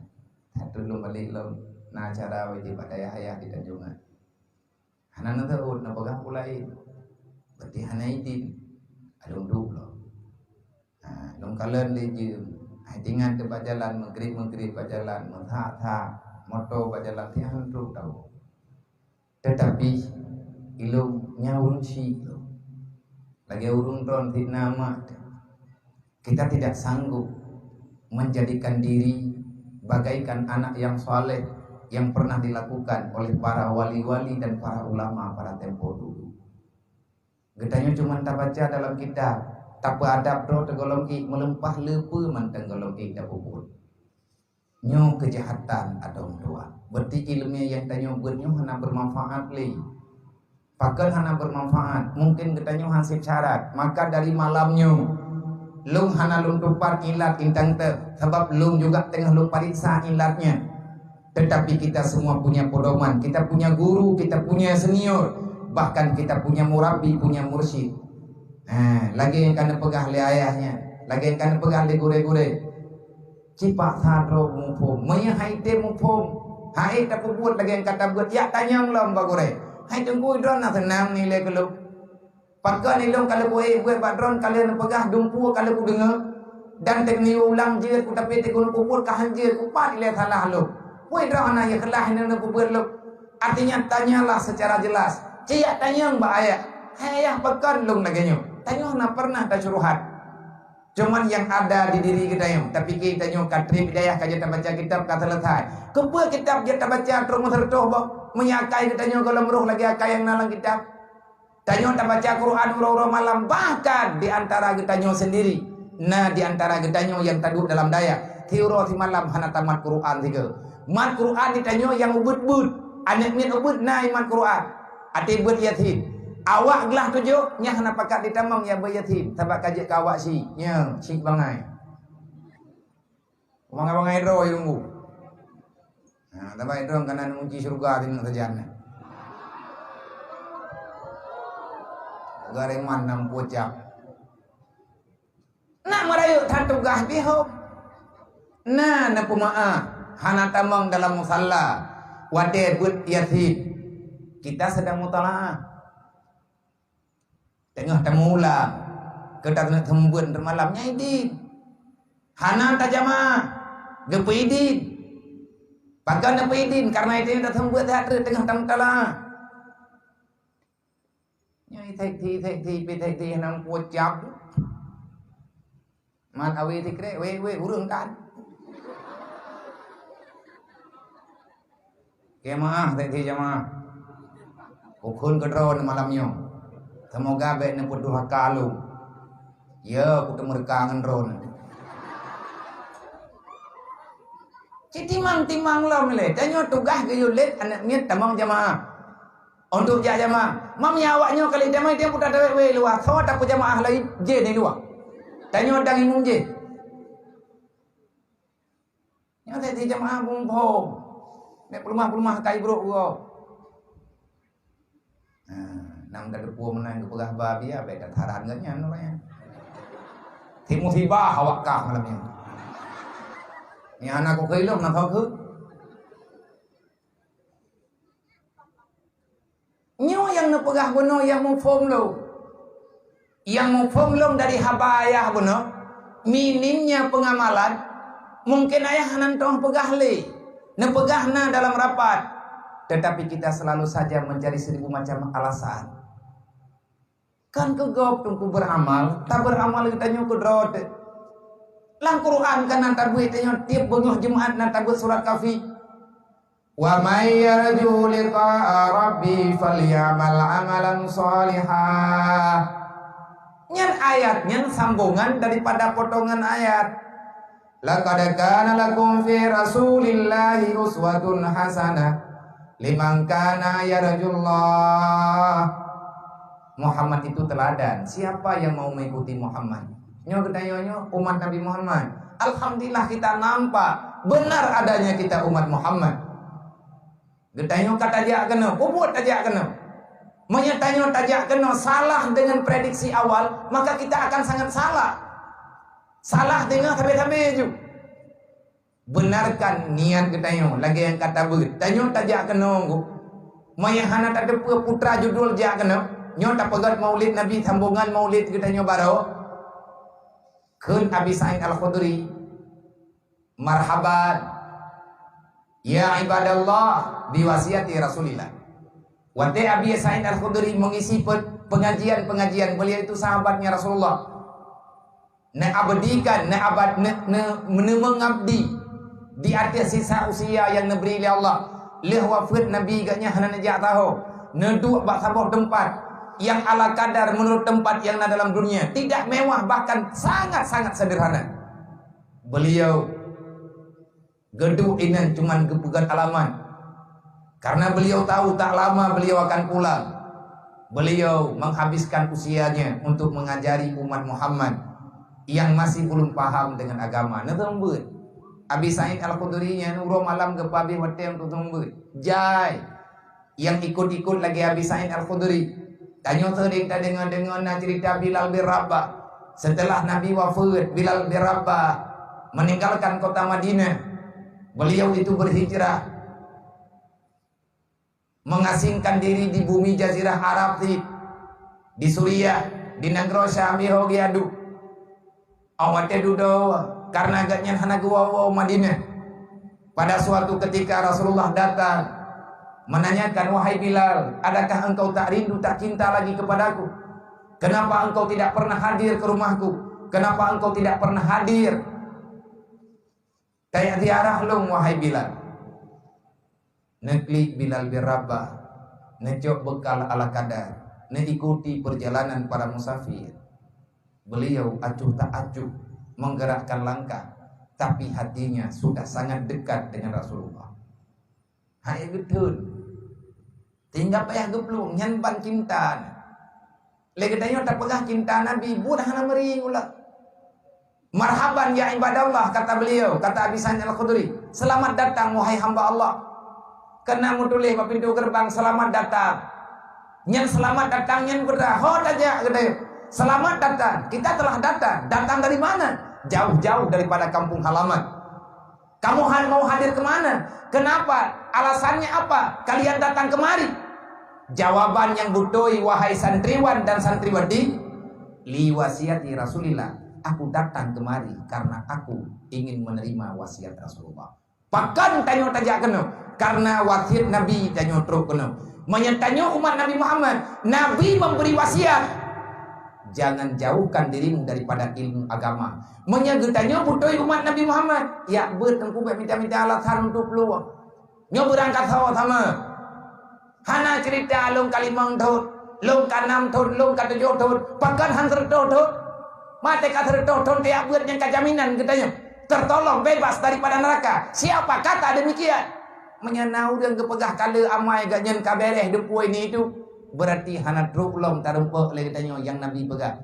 Sateuk lôn balek lom, na acara wajéb bak dayah ayah di Tanjong Ngat." Hana neuseuôt, neupeugah peue laén. Berarti hana idin. Along duek lom. Ha, lôn kalon lé jeuem. Hai tingan teuh bak jalan, meugrib-meugrib bak jalan, meuthak-thak, moto bak jalan, siat han trok tawoe. Tetapi, ilôn nyan ureuëng syik lôn. Lagée ureuëng droen fitnah mak teuh. Kita tidak sanggup menjadikan diri bagaikan anak yang saleh yang pernah dilakukan oleh para wali-wali dan para ulama pada tempo dulu. Geutanyoe cuma tabaca dalam kitab, tapeuadab droe teuh gohlom ék, meulimpah le peue mantong gohlom ék tapeubuet. Nyoe keujahatan ateueh ureuëng tuha. Berarti iéleumé nyang tanyoe beuet nyoe hana beumanfaat lé. Pakon hana beumanfaat? Mungken geutanyoe han sép syarat. Maka dari malam nyoe, lôn hana lôn tupat ilat intan teuh, sabab lôn juga teungoh lôn pareksa ilat nyan. Tetapi kita semua punya pedoman, kita punya guru, kita punya senior, bahkan kita punya murabbi, punya mursyid. Ha, lagée nyang ka neupeugah lé ayah nyan, lagée nyang ka neupeugah lé gurée-gurée. Cit paksa droe muphom. Meunyoe han item muphom, han ék tapeubuet lagée nyang ka tabeuet, yak tanyong lom bak gurée. Hai teungku, droe na seunang nilai keu lôn. Pakon ilôn ka lheueh kuék buet bak droe, ka lheueh neupeugah dumpeue ka lheueh kudeungoe, dan teungoh ulang jeuet kutapé teungoh peubuet ka han jeuet, kupat ilée salah lôn. Peue droe hana ikhlaih neuneuk peubuet lôn. Artinya, tanyalah secara jelas. Cit yak tanyong bak ayah. "Hai ayah, pakon lôn lagée nyoe?" Tanyoe hana pernah tasyuruhat. Cuman nyang ada di diri geutanyoe, tapike tanyoe ka treb hidayah, ka jeuet tabaca kitab ka seuleusai. Keupeue kitab jeuet tabaca trok meuseureutoh boh, meunyoe akai geutanyoe gohlom roh lagée akai nyang na lam kitab? Tanyoe tabaca Quran uroe-uroe malam, bahkan di antara geutanyoe sendiri. Na di antara geutanyoe nyang taduek dalam dayah, siuroe simalam hana tamat Quran sigoe. Mat Quran di tanyoe nyang ubit-ubit, aneuk miet ubit na imat Quran. Até beuet Yasin. Awak glah tujoh, nyan hana pakat jitamong nyang beuet Yasin, sabab ka jeuet keu awak syik. Nyoe, syik bangai. Bangai-bangai droe lunggu. Ha, sabab droe ka na neukunci syeuruga sineuk sajan nyan. Gareman nam pucak. Na meurayeuk that tugaih jih hom. Na neupeumeu'ah, hana tamong dalam musalla watée beuet Yasin. Kita sedang mutalaah. Teungoh tameuulang, keu taneuk seumeubeuet teuk malam nyan idin. Hana tajamaah, geupeuidin. Pakon neupeuidin? Karena idin taseumeubeuet that teungoh tamutalaah. Nyoe seksi, seksi, pi seksi, hana muphom cap. Man awe sikrek, weh, weh, ureueng kan. Jamaah, seksi jamaah. Kukheun keu droeneuh malam nyoe. Seumoga bèk neupeuduhaka lôn. Ya, kuteumeureuka ngon droeneuh. Ci timang-timang lom lé. Tanyoe tugaih geuyue lét aneuk miet tamong jamaah. Untuk jak jamaah. Mam ya awak nyoe kali damai tiep puta tawét wé luwa. Soe tapeujamaah lagi jih di luwa. Tanyoe dang imum jih. Nyoe tadi jamaah muphom. Nek peulumah-peulumah kai brok uroe. Nah, nam da deupue meunan geupeugah ba bia, bèk that haran geuh nyan rupanya. Ti musibah awak kah malam nyoe. Nyan hana kukheun lom na keu. Nyoe nyang neupeugah bunoe nyang muphom lom. Nyang muphom lom dari haba ayah bunoe, minimnya pengamalan, mungkin ayah hana teupeugah lé. Neupeugah na dalam rapat, tetapi kita selalu saja mencari seribu macam alasan. Kan keu gob teungku beuramal, tabeuramal geutanyoe keudroe teuh. Lam Quran kan na tabeuet tanyoe tiep beungoh Jumat na tabeuet surat Kahfi. "Wa may yarju liqa'a rabbih falyamal amalan shaliha." Nyan ayat nyan sambongan daripada potongan ayat. "Laqad kana lakum fi Rasulillahi uswatun hasanah liman kana yarjullah." Muhammad itu teladan. Siapa yang mau mengikuti Muhammad? Nyoe geutanyoe nyoe umat Nabi Muhammad. Alhamdulillah kita nampak benar adanya kita umat Muhammad. Geutanyoe ka tajak keunoe, peubuet tajak keunoe. Meunyoe tanyoe tajak keunoe salah dengan prediksi awal, maka kita akan sangat salah. Salah deungoe sabe-sabe ju. Benarkan niat geutanyoe lagèe nyang ka tabeuet. Tanyoe tajak keunoe, meunyoe hana tateupeue putra judul jak keunoe, nyoe tapeugöt Maulid Nabi, sambongan Maulid geutanyoe baroe. Kheun Abi Sa'id Al-Khudri, "Marhaban, ya ibadallah, bi wasiyati Rasulillah." Watèe Abi Sa'id Al-Khudri mengisi pe-, pengajian-pengajian, beliau itu sahabatnya Rasulullah. Neuabdikan, neuabad-, ne-, ne-, neumeungabdi di ateueh sisa usia nyang neubri lé Allah. Lheueh wafeuet Nabi, gobnyan hana neujak saho, neuduek bak saboh teumpat nyang ala kadar meunurot teumpat nyang na dalam dunia, tidak mewah, bahkan sangat-sangat sederhana. Beliau geuduek inan cuman geupeugöt alamat. Karena beliau tahu tak lama beliau akan pulang. Beliau menghabiskan usianya untuk mengajari umat Muhammad yang masih belum paham dengan agama. Neuteumbeuet. Abi Sa'id Al-Khudri nyan uroe malam geupeuhabéh watèe untuk teumbeuet. Jai. Nyang ikut-ikut lagèe Abi Sa'id Al-Khudri. Tanyoe seuring tadeungoe-deungoe na ceurita Bilal bin Rabah. Setelah Nabi wafeuet, Bilal bin Rabah meninggalkan kota Madinah. Beliau itu berhijrah, mengasingkan diri di bumi Jazirah Arab, di, di Suriah, di nanggroe Syam, di Hogi Adu. Awai watèe dudoe, karena gobnyan hana geuwoe-woe u Madinah. Pada suatu ketika Rasulullah datang, menanyakan, "Wahai Bilal, adakah engkau tak rindu, tak cinta lagi kepadaku? Kenapa engkau tidak pernah hadir ke rumahku? Kenapa engkau tidak pernah hadir kayak ziarah lôn, wahai Bilal?" Neuklik Bilal bin Rabah, neucok beukal ala kadar, neuikuti perjalanan para musafir. Beliau acuh tak acuh menggerakkan langkah, tapi hatinya sudah sangat dekat dengan Rasulullah. Hai geutheun, tinggai payah geuplueng, nyan ban cinta. Lé geutanyoe tapeugah cinta Nabi, buet hana meuri ulah. "Marhaban ya ibadallah," kata beliau, kata Abi Sa'id Al-Khudri. "Selamat datang, wahai hamba Allah." Keunan meutuléh bak pintoe geureubang, "Selamat datang." Nyan selamat datang nyan beureudah ho tajak geutanyoe. Selamat datang. Kita telah datang. Datang dari mana? Jauh-jauh daripada kampung halaman. Kamu ha-, mau hadir ke mana? Kenapa? Alasannya apa kalian datang kemari? Jawaban yang beutôi, wahai santriwan dan santriwati, "Li wasiati Rasulillah." Aku datang kemari karena aku ingin menerima wasiat Rasulullah. Pakon tanyoe tajak keunoe? Karena wasiat Nabi tanyoe trok keunoe. Meunyoe tanyoe umat Nabi Muhammad, Nabi memberi wasiat, "Jangan jauhkan dirimu daripada ilmu agama." Meunyoe geutanyoe beutôi umat Nabi Muhammad, jak beuet teungku, bék mita-mita alasan untuk peuluang. Nyoe beurangkat sawa sama. Hana cerita lôn ka limong thon, lôn ka nam thon, lôn ka tujoh thon, pakon han seureutôh thon. Maté ka seureutôh thon tajak beuet nyang ka jaminan geutanyoe tertolong bebas daripada neraka. Siapa kata demikian? Meunyoe na ureuëng geupeugah ka le amai geuh nyan ka béréh deupue ni itu, berarti hana trok lom tarumpok lé geutanyoe nyang Nabi peugah.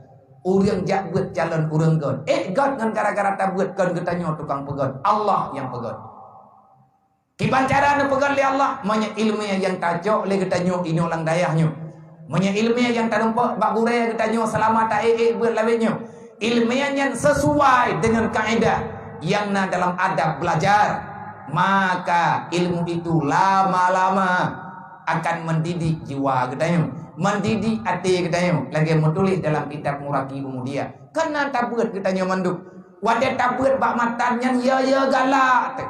Ureuëng jak beuet calon ureuëng göt. Eh, göt ngon gara-gara tabeuet kon geutanyoe tukang peugöt. Allah nyang peugöt. Kiban cara neupeugöt lé Allah, meunyoe iéleumé nyang tacok lé geutanyoe inoe lam dayah nyoe. Meunyoe iéleumé nyang tarumpok bak gurée geutanyoe seulama taék-ék beuet lawét nyoe. Iéleumé nyan sesuai deungon kaedah nyang na dalam adab belajar, maka ilmu itu lama-lama akan mendidik jiwa geutanyoe, mendidik até geutanyoe, lagée meutuléh dalam kitab Muraqi Umudia. Kana tabeuet geutanyoe mandum. Watée tabeuet bak matan nyan, ya, ya galak.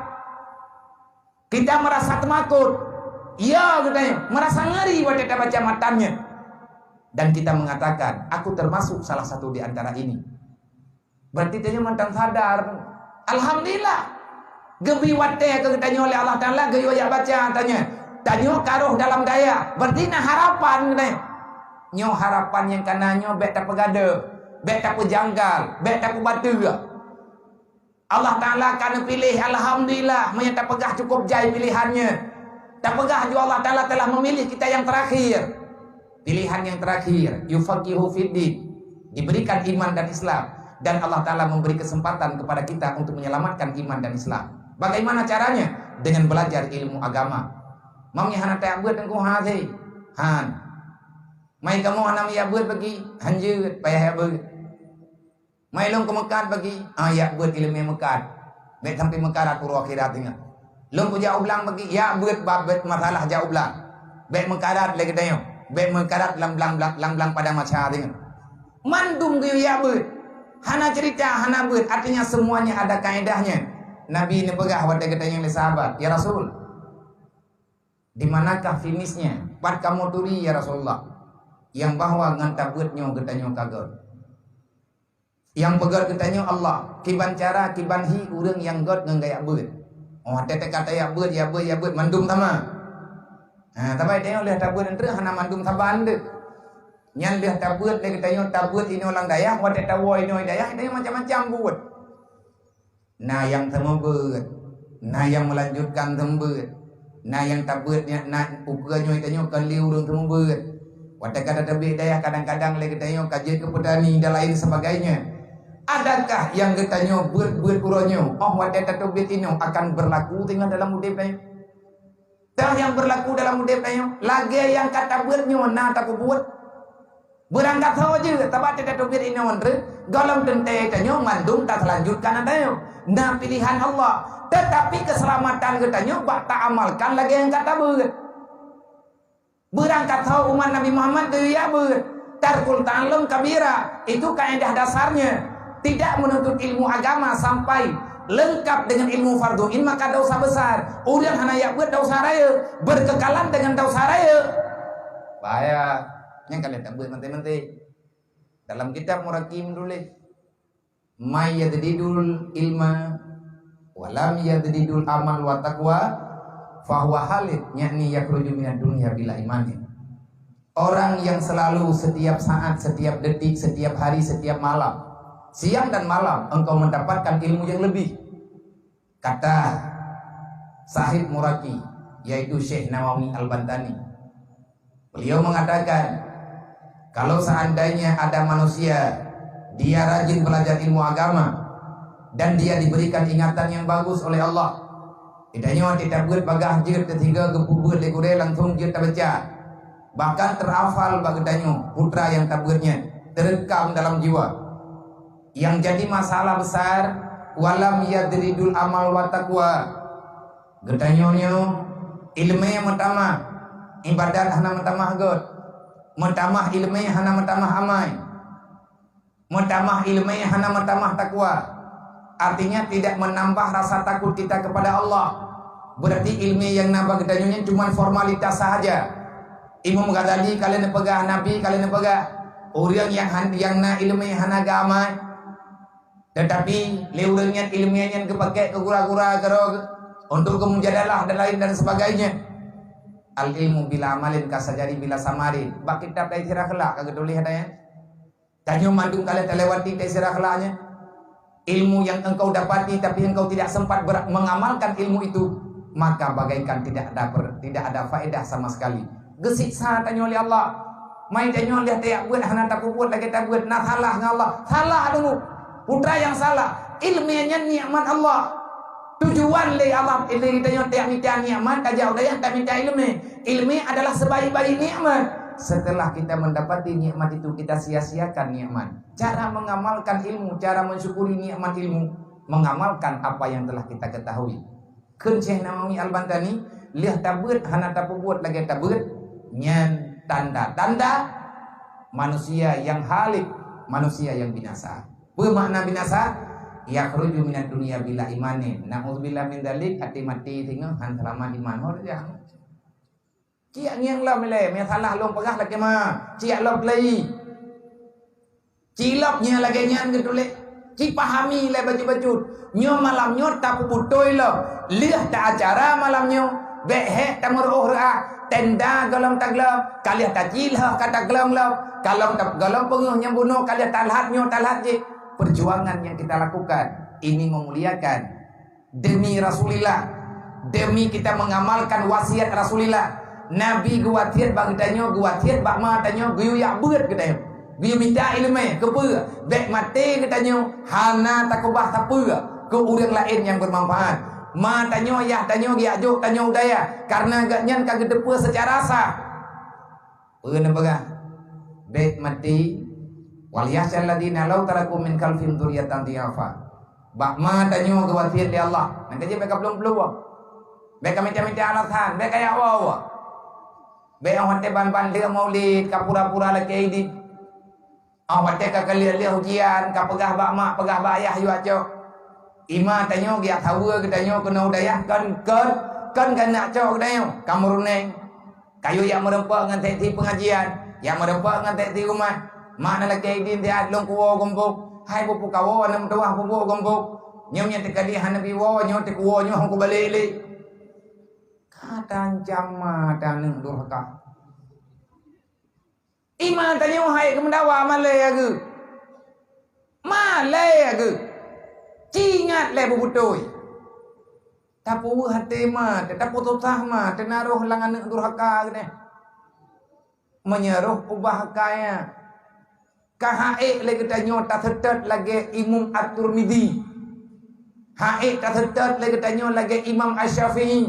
Kita merasa teumakot. Ya, geutanyoe merasa ngeri watée tabaca matan nyan. Dan kita mengatakan, "Aku termasuk salah satu di antara ini." Berarti tanyoe mantong sadar. Alhamdulillah. Geubri watée keu geutanyoe lé Allah Taala geuyue jak baca tanyoe. Tanyoe ka rhoh dalam dayah. Berarti na harapan geutanyoe. Nyoe harapan nyang kana nyoe bék tapeugadôh, bék tapeujanggal, bék tapeubateue. Allah Taala ka neupiléh, alhamdulillah, meunyoe tapeugah cukup jai piléhan nyoe. Tapeugah ju Allah Taala telah memilih kita yang terakhir. Pilihan yang terakhir, yufaqihu fiddin, diberikan iman dan Islam, dan Allah Taala memberi kesempatan kepada kita untuk menyelamatkan iman dan Islam. Bagaimana caranya? Dengan belajar ilmu agama. Mam nyan hana tajak beuet teungku, ha, hé. Han. Mai kamoe hana meujak beuet bagi, hanjeuet payah jak beuet. Mai lôn keu meukat bagi, ah, jak beuet iéleumé meukat. Bék sampai meukarat uroe akhirat ingat. Lôn kujak u blang bagi, jak beuet bab beuet masalah jak u blang. Bék meukarat lé geutanyoe. Bék meukarat lam blang, blang, lam blang padang mahsyar ingat. Mandum geuyue jak beuet. Hana cerita, hana beuet. Artinya semuanya ada kaedahnya. Nabi neupeugah watée geutanyoe lé sahabat, "Ya Rasul, di manakah finishnya? Pat kamoe turi, ya Rasulullah, nyang bahwa ngon tabeuet nyoe geutanyoe ka göt?" Nyang peugöt geutanyoe Allah. Kiban cara, kiban hi ureuëng nyang göt ngon geujak beuet. Oh, watée teuka tajak beuet, jak beuet, jak beuet, mandum sama. Ha, tapi tanyoe lheueh tabeuet nyan treuk hana mandum saban deuh. Nyan lheueh tabeuet lé geutanyoe, tabeuet inoe lam dayah, watée tawoe inoe dayah, tanyoe macam-macam buet. Na nyang seumeubeuet, na nyang meulanjutkan seumeubeuet, na nyang tabeuet nyan, na ukeue nyoe tanyoe kon lé ureuëng seumeubeuet. Watée ka tateubiet dayah kadang-kadang lé geutanyoe ka jeuet keu peutani dan lain sebagainya. Adakah nyang geutanyoe beuet-beuet uroe nyoe, oh watée tateubiet inoe akan beurlaku teungoh dalam udeb tanyoe? Teuh nyang beurlaku dalam udeb tanyoe, lagée nyang ka tabeuet nyoe na tapeubuet. Beurangkat saboh jeuet, sabab teuka teubiet inoe treuk, gohlom teuntée tanyoe mandum taseulanjutkan ata nyoe. Na pilihan Allah, teutapi keuseulamatan geutanyoe bak taamalkan lagée nyang ka tabeuet. Beurangkat saboh umat Nabi Muhammad geuyue jak beuet. Tarkul ta'allum kabira, itu kaedah dasarnya. Tidak menuntut ilmu agama sampai lengkap dengan ilmu fardhu ain, maka dosa besar. Ureuëng hana jak beuet dosa rayeuk, berkekalan dengan dosa rayeuk. Bahaya. Nyang ka lheueh tabeuet manté-manté. Dalam kitab Muraqi meutuléh, "May yajadidul ilma wa lam yajadidul amal wa taqwa, fahuwa halik, yakni yakhruju minad dunya bila imanin." Orang yang selalu, setiap saat, setiap detik, setiap hari, setiap malam, siang dan malam engkau mendapatkan ilmu yang lebih. Kata sahib Muraqi, yaitu Syekh Nawawi Al-Bantani. Beliau mengatakan, kalau seandainya ada manusia, dia rajin belajar ilmu agama, dan dia diberikan ingatan yang bagus oleh Allah, geutanyoe watée tabeuet bagaih jeuet teusigoe geupeubuet lé gurée langsung jeuet tabaca. Bahkan terhafal bak geutanyoe putra nyang tabeuet nyan, terekam dalam jiwa. Yang jadi masalah besar, walam yajadidul amal wa taqwa. Geutanyoe nyoe iéleumé meutamah, ibadat hana meutamah göt. Meutamah iéleumé hana meutamah amai. Meutamah iéleumé hana meutamah takwa. Artinya tidak menambah rasa takut kita kepada Allah. Berarti iéleumé nyang na bak geutanyoe nyan cuma formalitas sahaja. Imam Ghazali ka lheueh neupeugah, Nabi ka lheueh neupeugah, ureuëng nyang han-, nyang na iéleumé hana geuamai. Teutapi lé ureuëng nyan iéleumé nyan geupakék keu gura-gura keudroe, untuk keumujadalah dan lain dan sebagainya. Al-ilmu bila amalin kasajari bila samarin. Bak kitab Taisir Akhlak ka geutuléh ada nyan. Tanyoe mandum ka lheueh talewati Taisir Akhlak nyan. Ilmu yang engkau dapati tapi engkau tidak sempat ber-, mengamalkan ilmu itu, maka bagaikan tidak ada ber-, tidak ada faedah sama sekali. Geusiksa tanyoe lé Allah. Mai tanyoe lheueh tajak beuet hana tapeubuet lagée tabeuet, na salah ngon Allah. Salah dulu. Putra nyang salah. Iéleumé nyan nikmat Allah. Tujuan lé Allah, lé tanyoe tajak mita nikmat, tajak u dayah tamita iéleumé. Iéleumé adalah sebaik-baik nikmat. Setelah kita mendapati nikmat itu, kita sia-siakan nikmat. Cara mengamalkan ilmu, cara mensyukuri nikmat ilmu, mengamalkan apa yang telah kita ketahui. Kheun Syekh Nawawi Al-Bantani, lheueh tabeuet hana tapeubuet lagée tabeuet, nyan tanda-tanda manusia yang halik, manusia yang binasa. Peue makna binasa? Yakhruju minad dunya bila imanin. Naudzubillah min dzalik, até maté singoh han seulamat iman. Ho, dah. Ciyak ngieng lom ilée, meusalah lôn peugah lakée ma. Ciyak lom keulayi. Cilop nyoe lagée nyan geutuléh. Cipahami lé bacut-bacut. Nyoe malam nyoe tapeubutôi lom. Lheueh ta acara malam nyoe, bék hék tameureuôh reuah. Tenda gohlom taglom, ka lheueh tacilhoh ka taglom lom. Gohlom ta-, gohlom peungeuh nyang bunoe ka lheueh talhat nyoe talhat jih. Perjuangan yang kita lakukan ini memuliakan demi Rasulillah, demi kita mengamalkan wasiat Rasulillah. Nabi geuwasiat bak geutanyoe, geuwasiat bak ma tanyoe, geuyue jak beuet geutanyoe. Geuyue mita iéleumé, keupeue? Bék maté geutanyoe hana takeubah sapeue keu ureuëng laén nyang beumanfaat. Ma tanyoe, yah tanyoe geujak jok tanyoe u dayah, kareuna gobnyan ka geuteupeue seucara sah. Peue neupeugah? Bék maté. Wal yakhsyal ladzina law taraku min khalfihim dzurriyyatan dhi'afa. Bak ma tanyoe geuwasiat lé Allah. Nyang ka jeuet bék ka plueng-plueng. Bék ka mita-mita alasan, bék ka jak woe-woe. Bék óh watée ban-ban lheueh maulid ka pura-pura lakée idin. Óh watée ka lheueh-lheueh ujian, ka peugah bak mak, peugah bak ayah yue cok. Ima tanyoe geujak saweue geutanyoe keunoe u dayah kon, kon, kon keuneuk cok geutanyoe ka meureunéng. Ka yue jak meureumpok ngon seksi peungajian, jak meureumpok ngon seksi umat. Mak na lakée idin siat lôn kuwoe geumpok. Hai bukon kawoe aneuk meutuwah bukon geumpok. Nyoe nyang teuka di hana bi woe, nyoe teukuwoe nyoe hana kubalek lé. Ka taancam ma aneuk durhaka. Ima tanyoe hai geumeudawa malée ageuh. Malée ageuh. Ci ingat lé beubeutôi. Tapeuweuh até ma, tapeusosah ma, teunaroh lam aneuk durhaka geutanyoe. Meunyoe roh ubah kaya, ka hak ék lé geutanyoe taseutôt lagée Imam At-Tirmidzi. Hak ék taseutôt lé geutanyoe lagée Imam Asy-Syafi'i.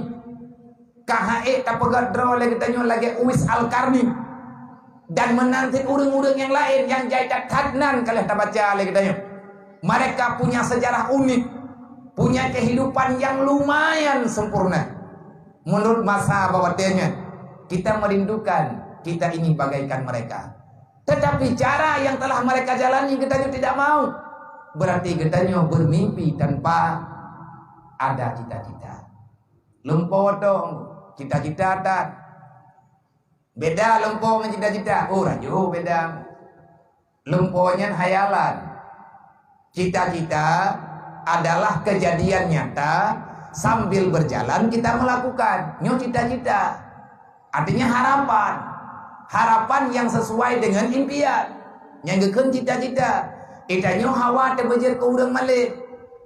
Ka hak ék tapeugét droe lé geutanyoe lagée Uwais Al-Qarni. Dan meunan cit ureuëng-ureuëng nyang laén nyang jai that-that nan ka lheueh tabaca lé geutanyoe. Mereka punya sejarah unik, punya kehidupan yang lumayan sempurna. Menurut masa bak watée nyan, kita merindukan kita ini bagaikan mereka. Tetapi cara yang telah mereka jalani geutanyoe tidak mau. Berarti geutanyoe bermimpi tanpa ada cita-cita. Lumpoe tong, cita-cita that. Beda lumpoe ngon cita-cita. Oh, rajo beda. Lumpoe nyan hayalan. Cita-cita adalah kejadian nyata sambil berjalan kita melakukan. Nyoe cita-cita. Artinya harapan. Harapan yang sesuai dengan impian. Nyang geukheun cita-cita. Geutanyoe hawa teubeujeuet keu ureuëng malém.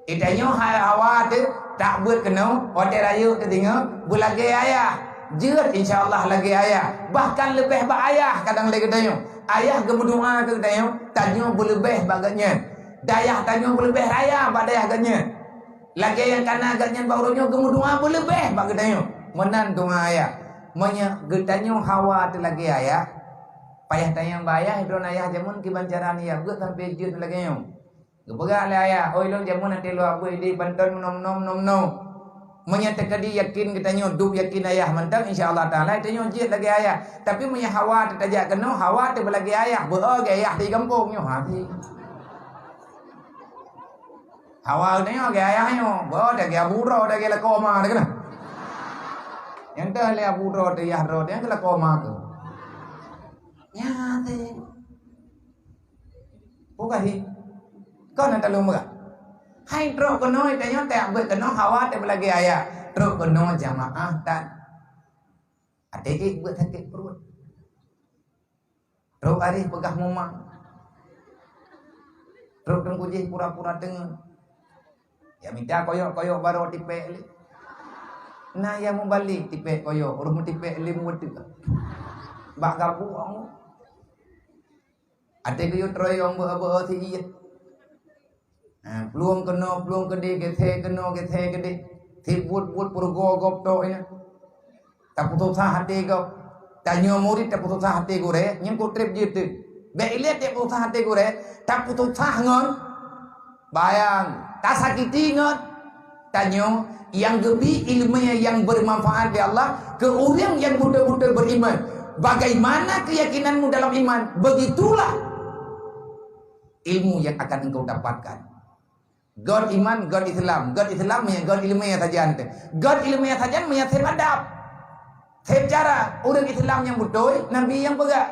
Geutanyoe ha-, hawa teu-, tak beuet keunoe, watée rayeuk teudeungoe, beulagée ayah. Jeuet insya Allah lagée ayah. Bahkan leubeh bak ayah kadang lé geutanyoe. Ayah geumeudoa keu geutanyoe, tanyoe beuleubeh bak geuhnyan. Dayah tanyoe beuleubeh raya bak dayah geuhnyan. Lagée nyang kana geuhnyan bak uroe nyoe geumeudoa beuleubeh bak geutanyoe. Meunan doa ayah. Meunyoe geutanyoe hawa teu lagée ayah, payah tanyong bak ayah, droen ayah jameun kiban cara niyat geuh sampoe jeuet lagée nyoe. Geupeugah lé ayah, "Oi lôn jameun até luwa beuet idéh banton meunoe-meunoe, meunoe-meunoe." Meunyoe teukeudi yakin geutanyoe dub yakin ayah mantong, insya Allah Taala tanyoe jeuet lagée ayah. Tapi meunyoe hawa teutajak keunoe, hawa teubeulagée ayah, beu-o gée ayah di gampông nyoe, ha, di. Hawa geutanyoe gée ayah nyoe, beu-o dah gée abu droe, dah gée lakoe ma dah keunoe. Nyang teuh lé abu droe teu yah droe, nyang keu lakoe ma keuh. Nyan teuh. Bukan hi. Kon na taleueng beurah. Hai trok keunoe tanyoe teuh beuet keunoe hawa teuh beulagée ayat. Trok keunoe jamaah tan. Até ék beuet sakét pruet. Trok areh peugah mumang. Trok teungku jih pura-pura teungeut. Ya mita koyok-koyok baroe tipék lé. Na ya mubalek tipék koyok, ureuëng tipék lé muweuteuek. Bak gabueng. Até geuyue troyong beu-beu si iet. Ha, plueng keunoe, plueng keudeh, geuthée keunoe, geuthée keudeh. Sit buet-buet peurugoe gob tok inan. Tapeususah até gob. Tanyoe murit tapeususah até gurée, nyan keu treb jeuet teuh. Bék ilée tapeususah até gurée, tapeususah ngon bayang, tasakiti ngon tanyoe nyang geubi iéleumé nyang bermanfaat di Allah keu ureuëng nyang beutôi-beutôi beriman. Bagaimana keyakinanmu dalam iman, begitulah ilmu yang akan engkau dapatkan. Göt iman, göt Islam. Göt Islam, göt iéleumé sajan teuh. Göt iéleumé sajan, meunyo seb adab. Seb cara, ureuëng Islam nyang beutôi, Nabi nyang peugah.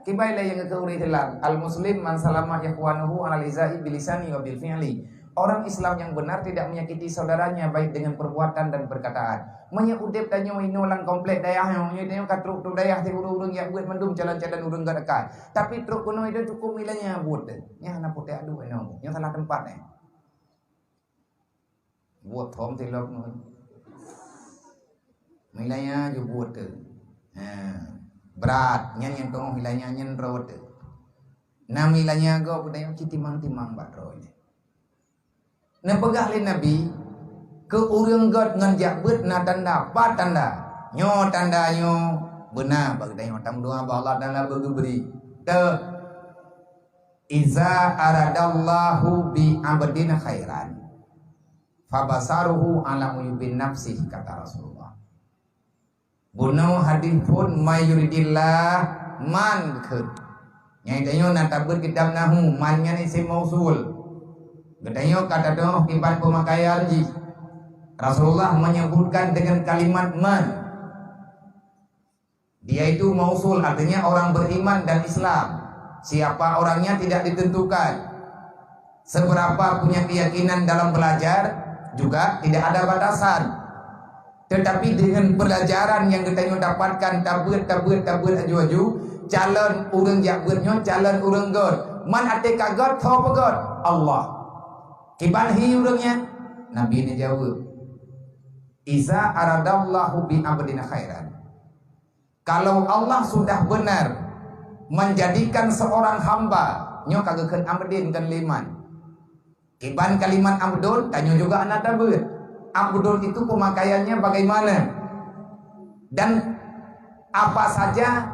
Kiban lé nyang keu ureuëng Islam, "Al-muslim man salama ikhwanuhu alal izai bilisani wa bil fi'li." Orang Islam yang benar tidak menyakiti saudaranya baik dengan perbuatan dan perkataan. Meunyo udeb tanyoe inoe lam komplek dayah nyoe, meunyo tanyoe ka trok tu dayah si ureuëng-ureuëng jak beuet mandum calon-calon ureuëng göt akai. Tapi trok keunoe itu cukup milanya buet. Nyan hana putéh adu inoe. Nyan salah tempat eh. Buet thom tilok ngon. Milanya ju buet tu. Ha. Brat nyan nyang tengok milanya nyan rot tu. Na milanya go budaya ci timang-timang bak droe. Neupeugah lé Nabi, keu ureuëng göt ngon jak beuet na tanda, pat tanda. Nyoe tanda nyoe beuna bak geutanyoe tameudoá bak Allah Taala beugeubri. Teuh, "Iza aradallahu bi abdin khairan, fabasaruhu ala uyubin nafsih," kata Rasulullah. Bunoe hadis phon, "May yuridillah," man geukheun. Nyang tanyoe na tabeuet kitab nahwu, man nyan isim mausul. Geutanyoe ka tatu'oh kiban peumakaian jih. Rasulullah menyebutkan dengan kalimat man. Dia itu mausul, artinya orang beriman dan Islam. Siapa orangnya tidak ditentukan. Seberapa punya keyakinan dalam belajar juga tidak ada batasan. Tetapi dengan pelajaran yang geutanyoe dapatkan, tabeuet, tabeuet, tabeuet aju-aju, calon ureuëng jak beuet nyoe, calon ureuëng göt. Man até ka göt, soe peugöt? Allah. Kiban hi ureuëng nyan? Nabi neujaweueb, "Iza aradallahu bi abdin khairan." Kalau Allah sudah benar menjadikan seorang hamba, nyoe ka geukheun abdin kon lé man. Kiban kalimat abdun, tanyoe juga hana tabeuet. Abdun itu pemakaiannya bagaimana? Dan apa saja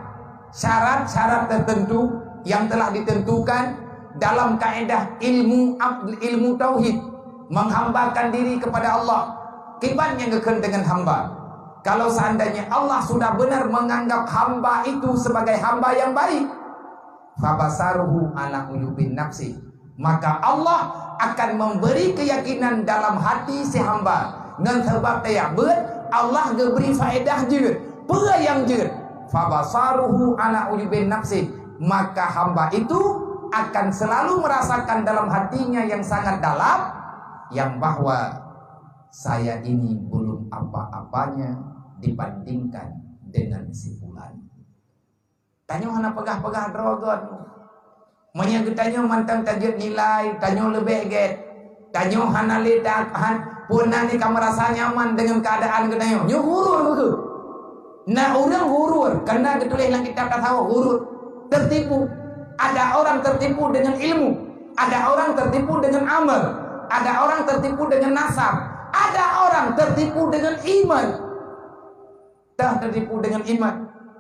syarat-syarat tertentu yang telah ditentukan dalam kaedah ilmu ab-, ilmu tauhid, menghambakan diri kepada Allah. Kiban nyang geukheun dengan hamba. Kalau seandainya Allah sudah benar menganggap hamba itu sebagai hamba yang baik, fabasaruhu ala uyubin nafsi, maka Allah akan memberi keyakinan dalam hati si hamba. Ngon sabab tajak beuet, Allah geubri faedah jeuet. Peue nyang jeuet? Fabasaruhu ala uyubin nafsi, maka hamba itu akan selalu merasakan dalam hatinya yang sangat dalam, yang bahwa saya ini belum apa-apanya dibandingkan dengan si fulan. Tanyoe hana peugah-peugah droe göt. Meunyoe geutanyoe mantong tajeuet nilai, tanyoe leubeh gét. Tanyoe hana lé ta-, han, peue nan ka meurasa nyaman deungon keuadaan geutanyoe. Nyoe ghurur beutôi. Na ureuëng ghurur, karena geutuléh lam kitab tasawuf ghurur, tertipu. Ada orang tertipu dengan ilmu, ada orang tertipu dengan amal, ada orang tertipu dengan nasab, ada orang tertipu dengan iman. Teuh teutipu deungon iman.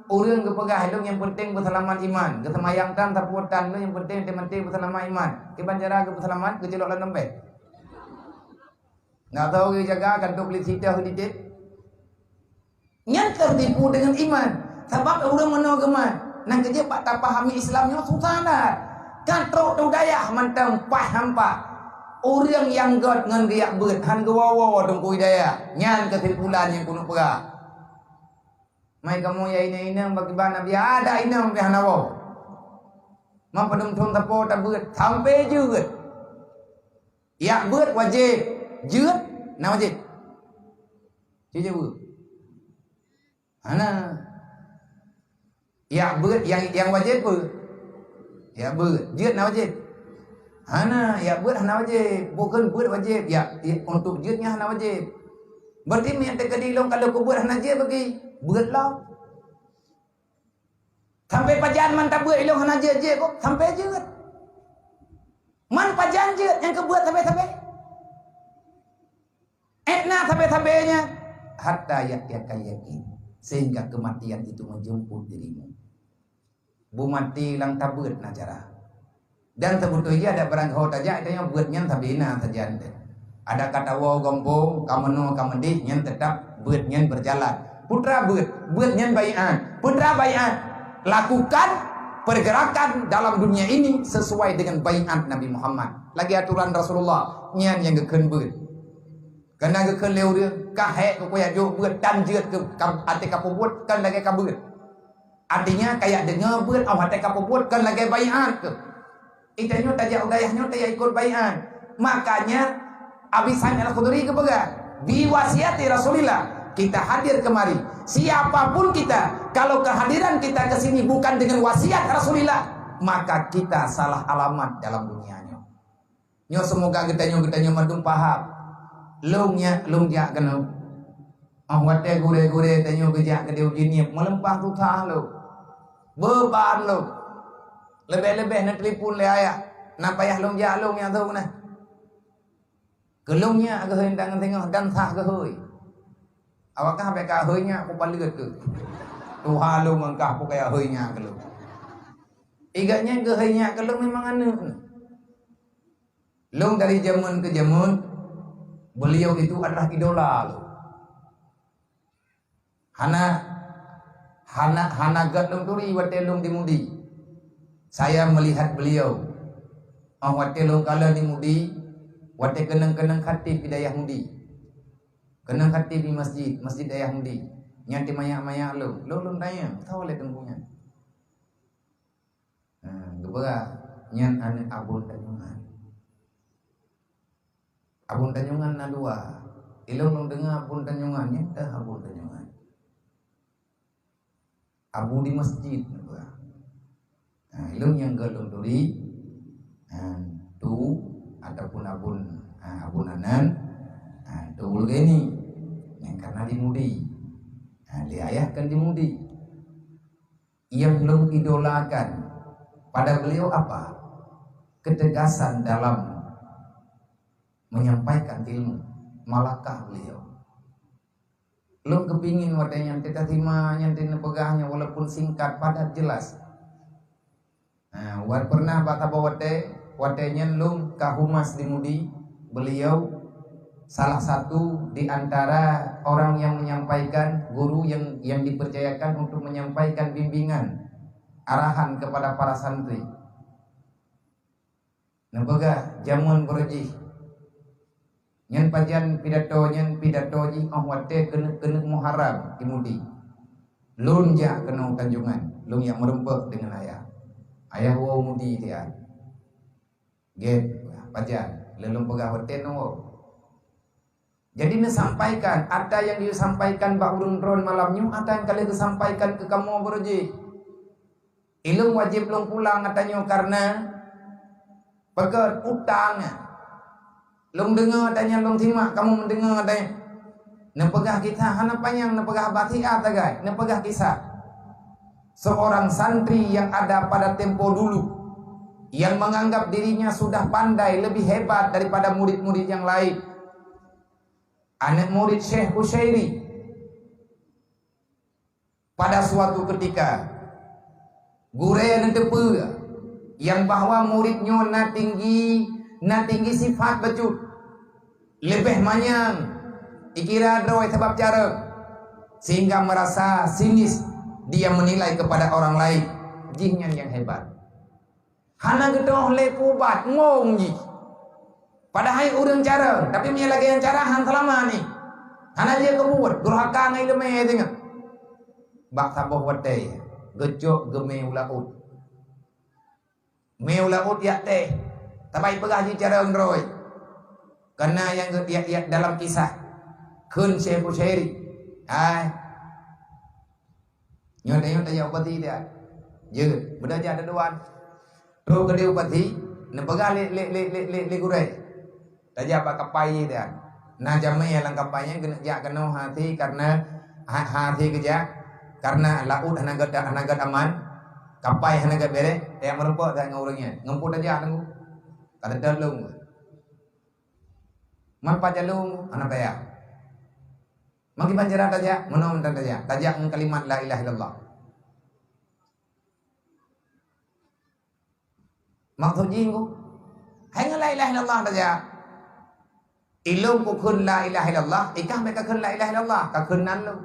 Ureuëng geupeugah, "Lôn nyang peunteng beuseulamat iman. Geuseumayang tan, sapeue tan, lôn nyang peunteng teuh mantong beuseulamat iman." Kiban cara geupeuseulamat, geuceulok lam dompet. Nggak tahu geujaga, kantô beli sitah di cit. Nyan teutipu deungon iman. Sabab ureuëng meunoe geumat. Nyang keujeuet bak tapahami Islam nyoe susah that. Ka trok tu dayah mantong paih hampa. Ureuëng nyang göt ngon geujak beuet, han geuwoe-woe Teungku Hidayah. Nyan keusimpulan nyang keuneuk peugah. Mai kamoe ya inong-inong bak kiban Nabi, ada inong pih hana woe. Man padum thon sapo tabeuet, sampai jeuet. Yak beuet wajéb, jeuet na wajéb? Cit jeuet. Hana. Yak beuet nyang, nyang wajéb peue? Yak beuet. Jeuet na wajéb? Hana, yak beuet hana wajéb. Bukon beuet wajéb. Yak, yak untuk jeuet nyan hana wajéb. Berarti meunyo teukeudi lôn ka lheueh kubeuet hana jeuet bagi, beuet lom. Sampai pajan man tabeuet ilôn hana jeuet-jeuet kok, sampai jeuet. Man pajan jeuet nyang keubeuet sabe-sabe. Ék na sabe-sabe nyan, hatta ya'tiyakal yakin, sehingga kematian itu menjemput dirimu. Beumaté lam tabeuet na cara. Dan seubeutôi jih adak barangkaho tajak, tanyoe beuet nyan sabe na sajan teuh. Adak ka tawoe gampông, ka meunoe ka meudéh, nyan teutap beuet nyan beujalan. Peue teuma beuet, beuet nyan baiat. Peue teuma baiat, lakukan pergerakan dalam dunia ini sesuai dengan baiat Nabi Muhammad. Lagée aturan Rasulullah, nyan nyang geukheun beuet. Keu na geukheun lé ureuëng, ka hék keu kujak jok beuet dan jeuet keu ka, até ka peubuet, kon lagée ka beuet. Artinya, kajak deungoe beuet, óh watée ka peubuet, kon lagée baiat keuh. Tanyoe tajak u dayah nyoe tajak ikot baiat. Makanya, Abi Sa'id Al-Khudri geupeugah, "Bi wasiati Rasulillah, kita hadir kemari. Siapapun kita, kalau kehadiran kita ke sini bukan dengan wasiat Rasulillah, maka kita salah alamat dalam dunia nyoe." Nyoe seumoga geutanyoe, geutanyoe mandum paham. Lôn nyak, lôn jak keunoe. Óh watée gurée-gurée tanyoe geujak keudéh u Jeunieb, meuleumpah susah lôn. Beuban lôn. Leubeh-leubeh neutelepon lé ayah. Na payah lôn jak lôn nyang tho na. Keu lôn nyak geuhôi dan teungoh dan sah geuhôi. Awak kah bék ka hôi nyak kupaleuet keuh. Tuha lôn ngon kah pukaya hôi nyak keu lôn. Igat nyan geuhôi nyak keu lôn memang aneuëk. Lôn dari jameun ke jameun, beliau itu adalah idola lôn. Hana, hana, hana gét lôn turi watée lôn di Mudi. Saya melihat beliau. Óh watée lôn kalon di Mudi, watée keunong-keunong khatib di dayah Mudi. Keunong khatib di masjid, masjid dayah Mudi. Nyan teuh manyak-manyak lôn. Lôn, lôn tanyong, "Soe lé teungku nyan?" Nah, geupeugah, "Nyan aneuëk Abon Tanyongan." Abon Tanyongan na dua. Ilôn lôn deungoe Abon Tanyongan, nyan teuh Abon Tanyongan. Abu di masjid, geupeugah. Nah, ilôn nyang gét lôn turi, nah, tu ataupun Abon, nah, Abon Anan, nah, tu Ulgeni. Nyang kana di Mudi. Nah, lé ayah kan di Mudi. Yang lôn idolakan pada beliau apa? Ketegasan dalam menyampaikan ilmu, malakah beliau. Lôn keupingin watée nyan teuka sima nyan teuh neupeugah nyan walaupun singkat, padat, jelas. Nah, wa-, pernah bak saboh watée, watée nyan lôn ka humas di Mudi, beliau salah satu di antara orang yang menyampaikan, guru yang, yang dipercayakan untuk menyampaikan bimbingan, arahan kepada para santri. Neupeugah jameun beureuh jih. Nyan pajan pidato nyan, pidato jih óh watée keuneuk-keuneuk Muharram di Mudi. Lôn jak keunoe Tanjongan, lôn jak meureumpok deungon ayah. Ayah woe Mudi tian. Gét, pajan, lôn lôn peugah watée nyoe. Jadi neusampaikan, ata nyang disampaikan bak ureuëng droen malam nyoe, ata nyang ka lheueh geusampaikan keu kamoe beureuh jih. Ilôn wajéb lôn pulang ata nyoe kareuna peugét utang nyan. Lôn deungoe ata nyan, lôn simak kamoe meudeungoe ata nyan. Neupeugah kisah hana panyang, neupeugah bak siat sagai, neupeugah kisah seorang santri yang ada pada tempo dulu yang menganggap dirinya sudah pandai, lebih hebat daripada murid-murid yang lain. Aneuëk murid Syekh Kusyairi. Pada suatu ketika, gurée neuteupeue nyang bahwa murid nyoe na tinggi, na tinggi sifat bacut, leubeh manyang, ikira droe sabab carông, sehingga merasa sinis dia menilai kepada orang lain, jih nyan nyang hebat. Hana geutoh lé peuubat, ngong jih. Padahai ureuëng cara, tapi meunyoe lagée nyang cara han seulama ni. Hana jeuet keu buet, durhaka ngon iéleumé teungoh. Bak saboh watée, geucok geumé u laôt. Meu laôt jak teh. Tabai peugah jih cara ngeurôi. Kana nyang geu-, ya, ya, dalam kisah. Kheun Syekh Bushairi. Hai. Nyoe tanyoe tajak u pasi dia. Jeuet, beuda jak deduan. Trok keudeh u pasi, neupeugah lé, lé, lé, lé, lé, lé gurée. Tajak bak kapai jih dan. Na jamé lam kapai nyan keuneuk jak keunoe hase karena ha-, hase geujak karena laôt hana gét, hana gét aman, kapai hana gét béreh, tajak meurumpok that ngon ureuëng nyan. Ngon peue tajak teungku? Ka teuteuet lôn. Man pat jalong hana payah. Mangkiban cara tajak, meunoe mantong tajak. Tajak ngon kalimat la ilaha illallah. Maksud jih ngon, hai ngon la ilaha illallah tajak. Ilôn kukheun la ilaha illallah, ikah bèk kakheun la ilaha illallah, kakheun nan lôn.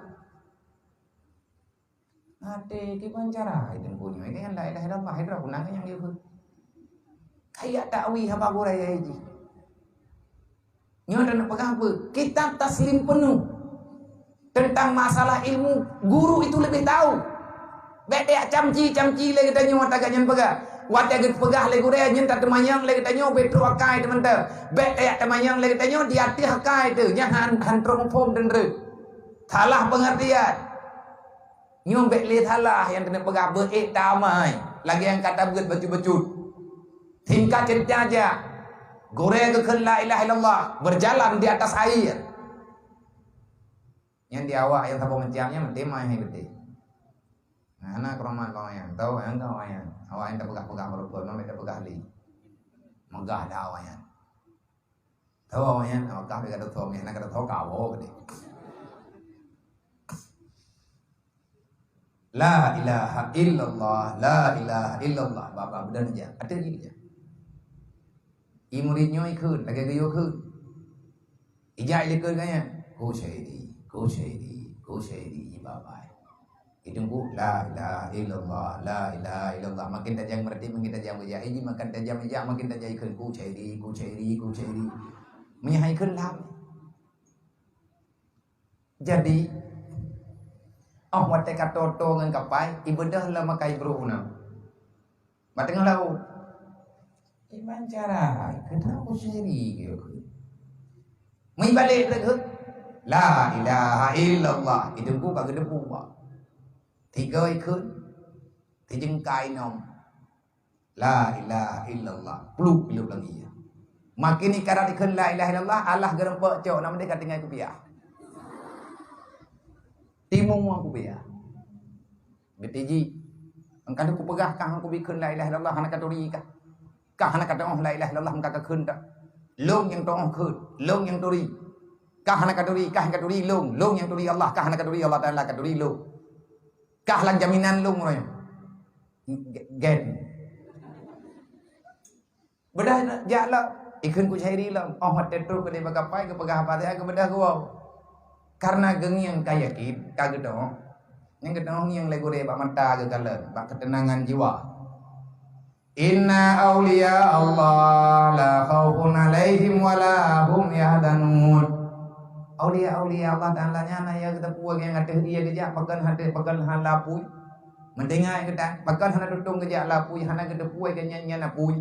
Até kiban cara hai teungku nyoe, kan la ilaha illallah, hai droe kunang nyang yue. Kayak takwi haba gurée jih. Nyoe dan peugah apa? Kita taslim penuh tentang masalah ilmu, guru itu lebih tahu. Bèk tajak camci-camci lé geutanyoe watèe geuh nyan peugah. Watèe geupeugah lé gurée nyan tateumanyong lé geutanyoe bèk trok akai teumantong. Bèk tajak teumanyong lé geutanyoe di ateueh akai teuh, nyan han, han trok muphom teunreuk. Salah pengertian. Nyoe bèk lé salah nyang keuneuk peugah beuék damai lagèe nyang ka tabeuet bacut-bacut. Singkat ceurita jak, gurée geukheun la ilaha illallah, berjalan di atas air. Nyan di awak nyang saboh macam nyan meuteumé hai beutôi. Nah, hana keurumat bak awak nyan, tau nyang ka awak nyan. Awak nyan tapeugah-peugah baroe, nyoe tapeugah lé. Meugah dah awak nyan. Tho awak nyan, awak kah ka tho, meuhana ka tho ka woe keudeh. La ilaha illallah, la ilaha illallah. Baba beudôh jak, ateueh jih jak. I murit nyoe ikheun, lagèe geuyue kheun. Ijak ilikot gaya. Kusyairi, kusyairi, kusyairi, ibabai. Itu ku, la ilaha illallah, la ilaha illallah. Makin tajam berarti makin tajam gaya. Iji makin tajam ijak, makin tajam ikheun kusyairi, kusyairi, kusyairi. Meunyo hai ikheun lam. Jadi, oh watèe ka toto ngon kapai, ibeudôh lam makai brôk uneum. Bak teungoh laôt. Kiban cara hai keunoe kusyairi geukheun. Meubalek lagèe, la ilaha illallah, i teungku ka geuteupeue bak. Tiga ikheun, tijeungkai nom. La ilaha illallah, pluek ilop lagi. Makin ikarat ikheun la ilaha illallah, alah geureumpok cok, na meudeh ka tinggai kupiah. Timu kupiah. Geutiji. Engkadu kupeugah kah ngon kubi kheun la ilaha illallah hana katuri kah? Kah hana katu'oh la ilaha illallah meuka kakheun dak? Lôn nyang tu'oh kheun, lôn nyang turi. Kah hana katuri, kah nyang katuri lôn, lôn nyang turi Allah, kah hana katuri Allah Taala katuri lôn. Kah lam jaminan lôn uroe nyoe. Gen. Beudôh jak lom, ikheun kusyairi lom. Oh watèe trok keudeh bak kapai geupeugah Fatihah geubeudôh geuwoe. Karena geungieng ka yakin, ka geudoh. Nyang geudoh ngieng lé gurée bak mata geukalon, bak keuteunangan jiwa. Inna auliya Allah la khaufun alaihim wa la hum yahzanun. Aulia-aulia Allah Taala nyan na ya geuteupeue nyang ateueh ie geujak, pakon hana, pakon hana lapui. Meudengai geutanyoe, pakon hana tutong geujak lapui, hana geuteupeue keu nyan nyan apui.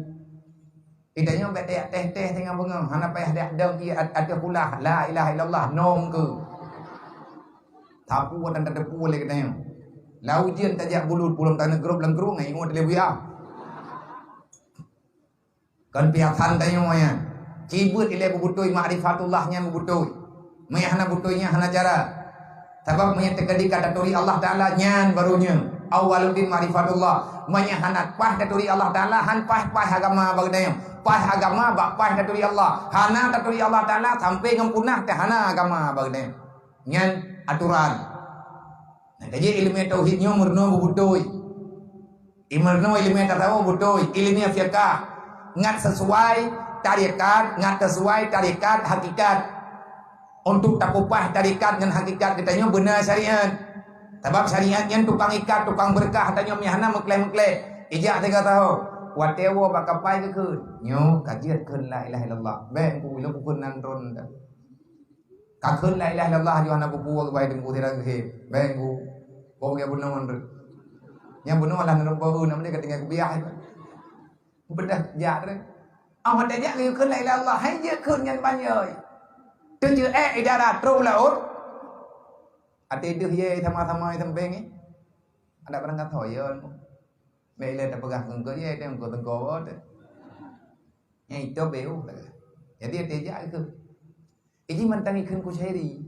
Geutanyoe bèk tajak teh-teh teungoh beungoh, hana payah dak dong ie at-, ateueh kulah, la ilaha illallah, nom keu. Tapu dan tateupeue lé geutanyoe. Lau ujeuen tajak bulut, bulom taneuk grôp lam krueng, ngon ingat lé buya. Kon piasan tanyoe nyan. Cibeuet ilée beubeutôi makrifatullah nyan beubeutôi. Meunyo hana beutôi nyan hana cara. Sabab meunyo teukeudi ka taturi Allah Taala nyan baru nyoe. Awaluddin makrifatullah. Meunyo hana paih taturi Allah Taala, han paih-paih agama bak geutanyoe. Paih agama bak paih taturi Allah. Hana taturi Allah Taala sampai ngon punah teuh hana agama bak geutanyoe. Nyan aturan. Nah, jadi ileumèe tauhid nyoe meurunoe beubeutôi. Imeureunoe ileumèe tasawuf beutôi, ileumèe fiqah ngat seusuai tarekat, ngat seusuai tarekat hakikat. Untuk tapeupah tarekat ngon hakikat geutanyoe beuna syariat. Sabab syariat nyan tukang ikat, tukang beureukat, tanyoe meuhana meukleh-meukleh. Ijak teuga tahu, watèe woe bak kapai geukheun, nyoe ka jeuet kheun la ilaha illallah. Bèk ku ilôn kukheun nan ron dah. Ka kheun la ilaha illallah, yoh hana peue-peue geubai teungku sira geuhe. Bèk ku, kok geubunoe nyoe. Nyang bunoe lah nurut bau, nama dia ka tinggai kupiah. Beudôh jak rhot. Ah, watèe jak geukheun la ilaha illallah, hai jeuet kheun nyan ban yôi. Teujeuet ék i darat trok u laôt. Até deuh yé sama-sama i sampéng nyan. Ada barang kata yôi. Bèk ilèe tapeugah keu yé teuh keu teungku teuh. Nyang itu beu. Jadi até jak kheun. Iji mantang ikheun Kusyairi.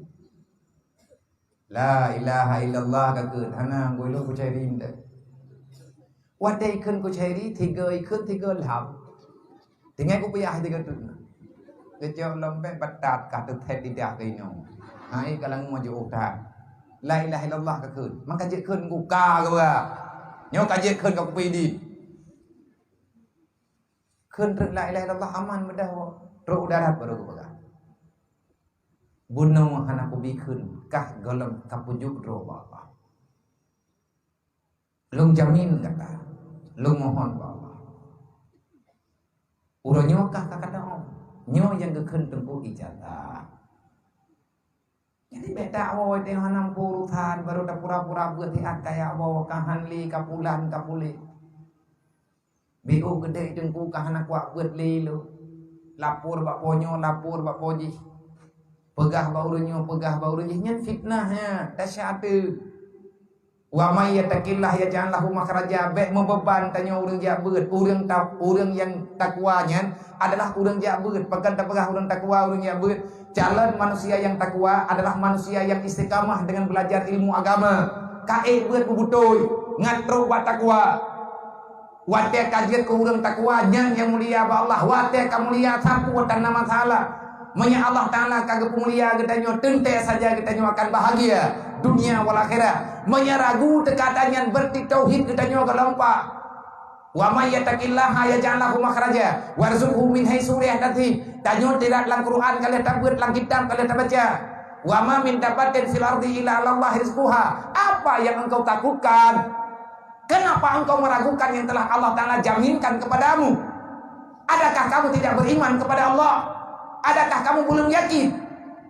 La ilaha illallah ka kheun, hana gulong Kusyairi ndak. Watèe ikheun Kusyairi, tiga ikheun, tiga lham. Tinggai kupiah tiga tu. Keucok lom bèk batat ka teuthèt lidah keu inong. Hai ka langue maju utak. La ilaha illallah ka kheun. Maka jeuet kheun buka ke ba. Nyoe ka jeuet kheun ka kupi di. Kheun treuk la ilaha illallah aman meudah woe. Trok u darat baru geupeugah. Bunoe hana kubi kheun kah gohlom ka peujok droe bak Allah. Lôn jamin gata, lôn mohon bak Allah. Uroe nyoe kah ka kata, nyoe nyang geukheun teungku ijazah. Jadi bèk tawoe teuh hana muphom urosan baru tapura-pura beuet siat kaya boh ka han lé ka pulan ka puléh. Biôh geudeh teungku ka hana kuat beuet lé lôn. Lapor bak po nyoe, lapor bak po jih. Peugah bak ureueng nyoe, peugah bak ureueng jih. Nyan fitnah nyan, tasya ateueh. Wa may yattaqillaha yaj'al lahu makhraja. Bèk meubeuban tanyoe ureueng jak beuet. Ureueng ta-, ureueng nyang takwa nyan adalah ureueng jak beuet. Pakon tapeugah ureueng takwa, ureueng jak beuet? Calon manusia nyang takwa adalah manusia nyang istiqamah dengan belajar ilmu agama. Ka ék beuet beubutôi, ngat trok bak takwa. Watèe ka jeuet keu ureueng takwa, nyan nyang mulia bak Allah. Watèe ka mulia, sapeue tan na masalah. Meunyoe Allah Taala ka geupeumulia geutanyoe, teuntèe saja geutanyoe akan bahagia dunia wal akhirat. Meunyoe ragu teuka tanyan, berarti tauhid geutanyoe ka lompat. Wa may yattaqillaha yaj'al lahu makhraja warzuqhu min haitsu la yahtasib. Tanyoe teulat lam Quran ka lheueh tabeuet, lam kitab ka lheueh tabaca. Wa ma min dabbatin fil ardi illa 'alallahi rizquha. Apa yang engkau takutkan? Kenapa engkau meragukan yang telah Allah Taala jaminkan kepadamu? Adakah kamu tidak beriman kepada Allah? Adakah kamu belum yakin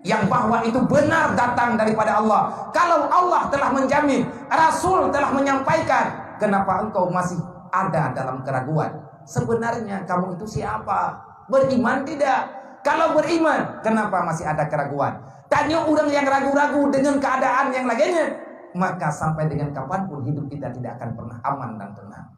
yang bahwa itu benar datang daripada Allah? Kalau Allah telah menjamin, Rasul telah menyampaikan, kenapa engkau masih ada dalam keraguan? Sebenarnya kamu itu siapa? Beriman tidak? Kalau beriman, kenapa masih ada keraguan? Tanyoe ureueng nyang ragu-ragu deungon keuadaan nyang lagèe nyan, maka sampai dengan kapan pun hidup kita tidak akan pernah aman dan tenang.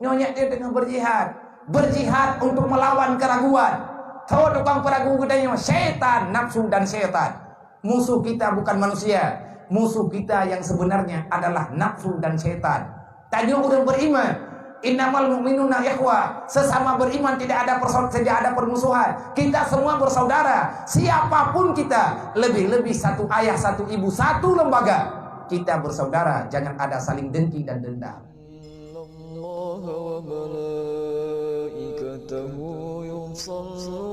Nyoe nyak dia tengah berjihad. Berjihad untuk melawan keraguan. Tho tukang peuragu geutanyoe, syaitan, nafsu dan syaitan. Musuh kita bukan manusia. Musuh kita yang sebenarnya adalah nafsu dan syaitan. Tanyoe ureueng beriman. Innamal mu'minuna ikhwah. Sesama beriman tidak ada persau-, tidak ada permusuhan. Kita semua bersaudara. Siapapun kita, lebih-lebih satu ayah, satu ibu, satu lembaga. Kita bersaudara, jangan ada saling dengki dan dendam. Innallaha wa malaikatahu yusalluna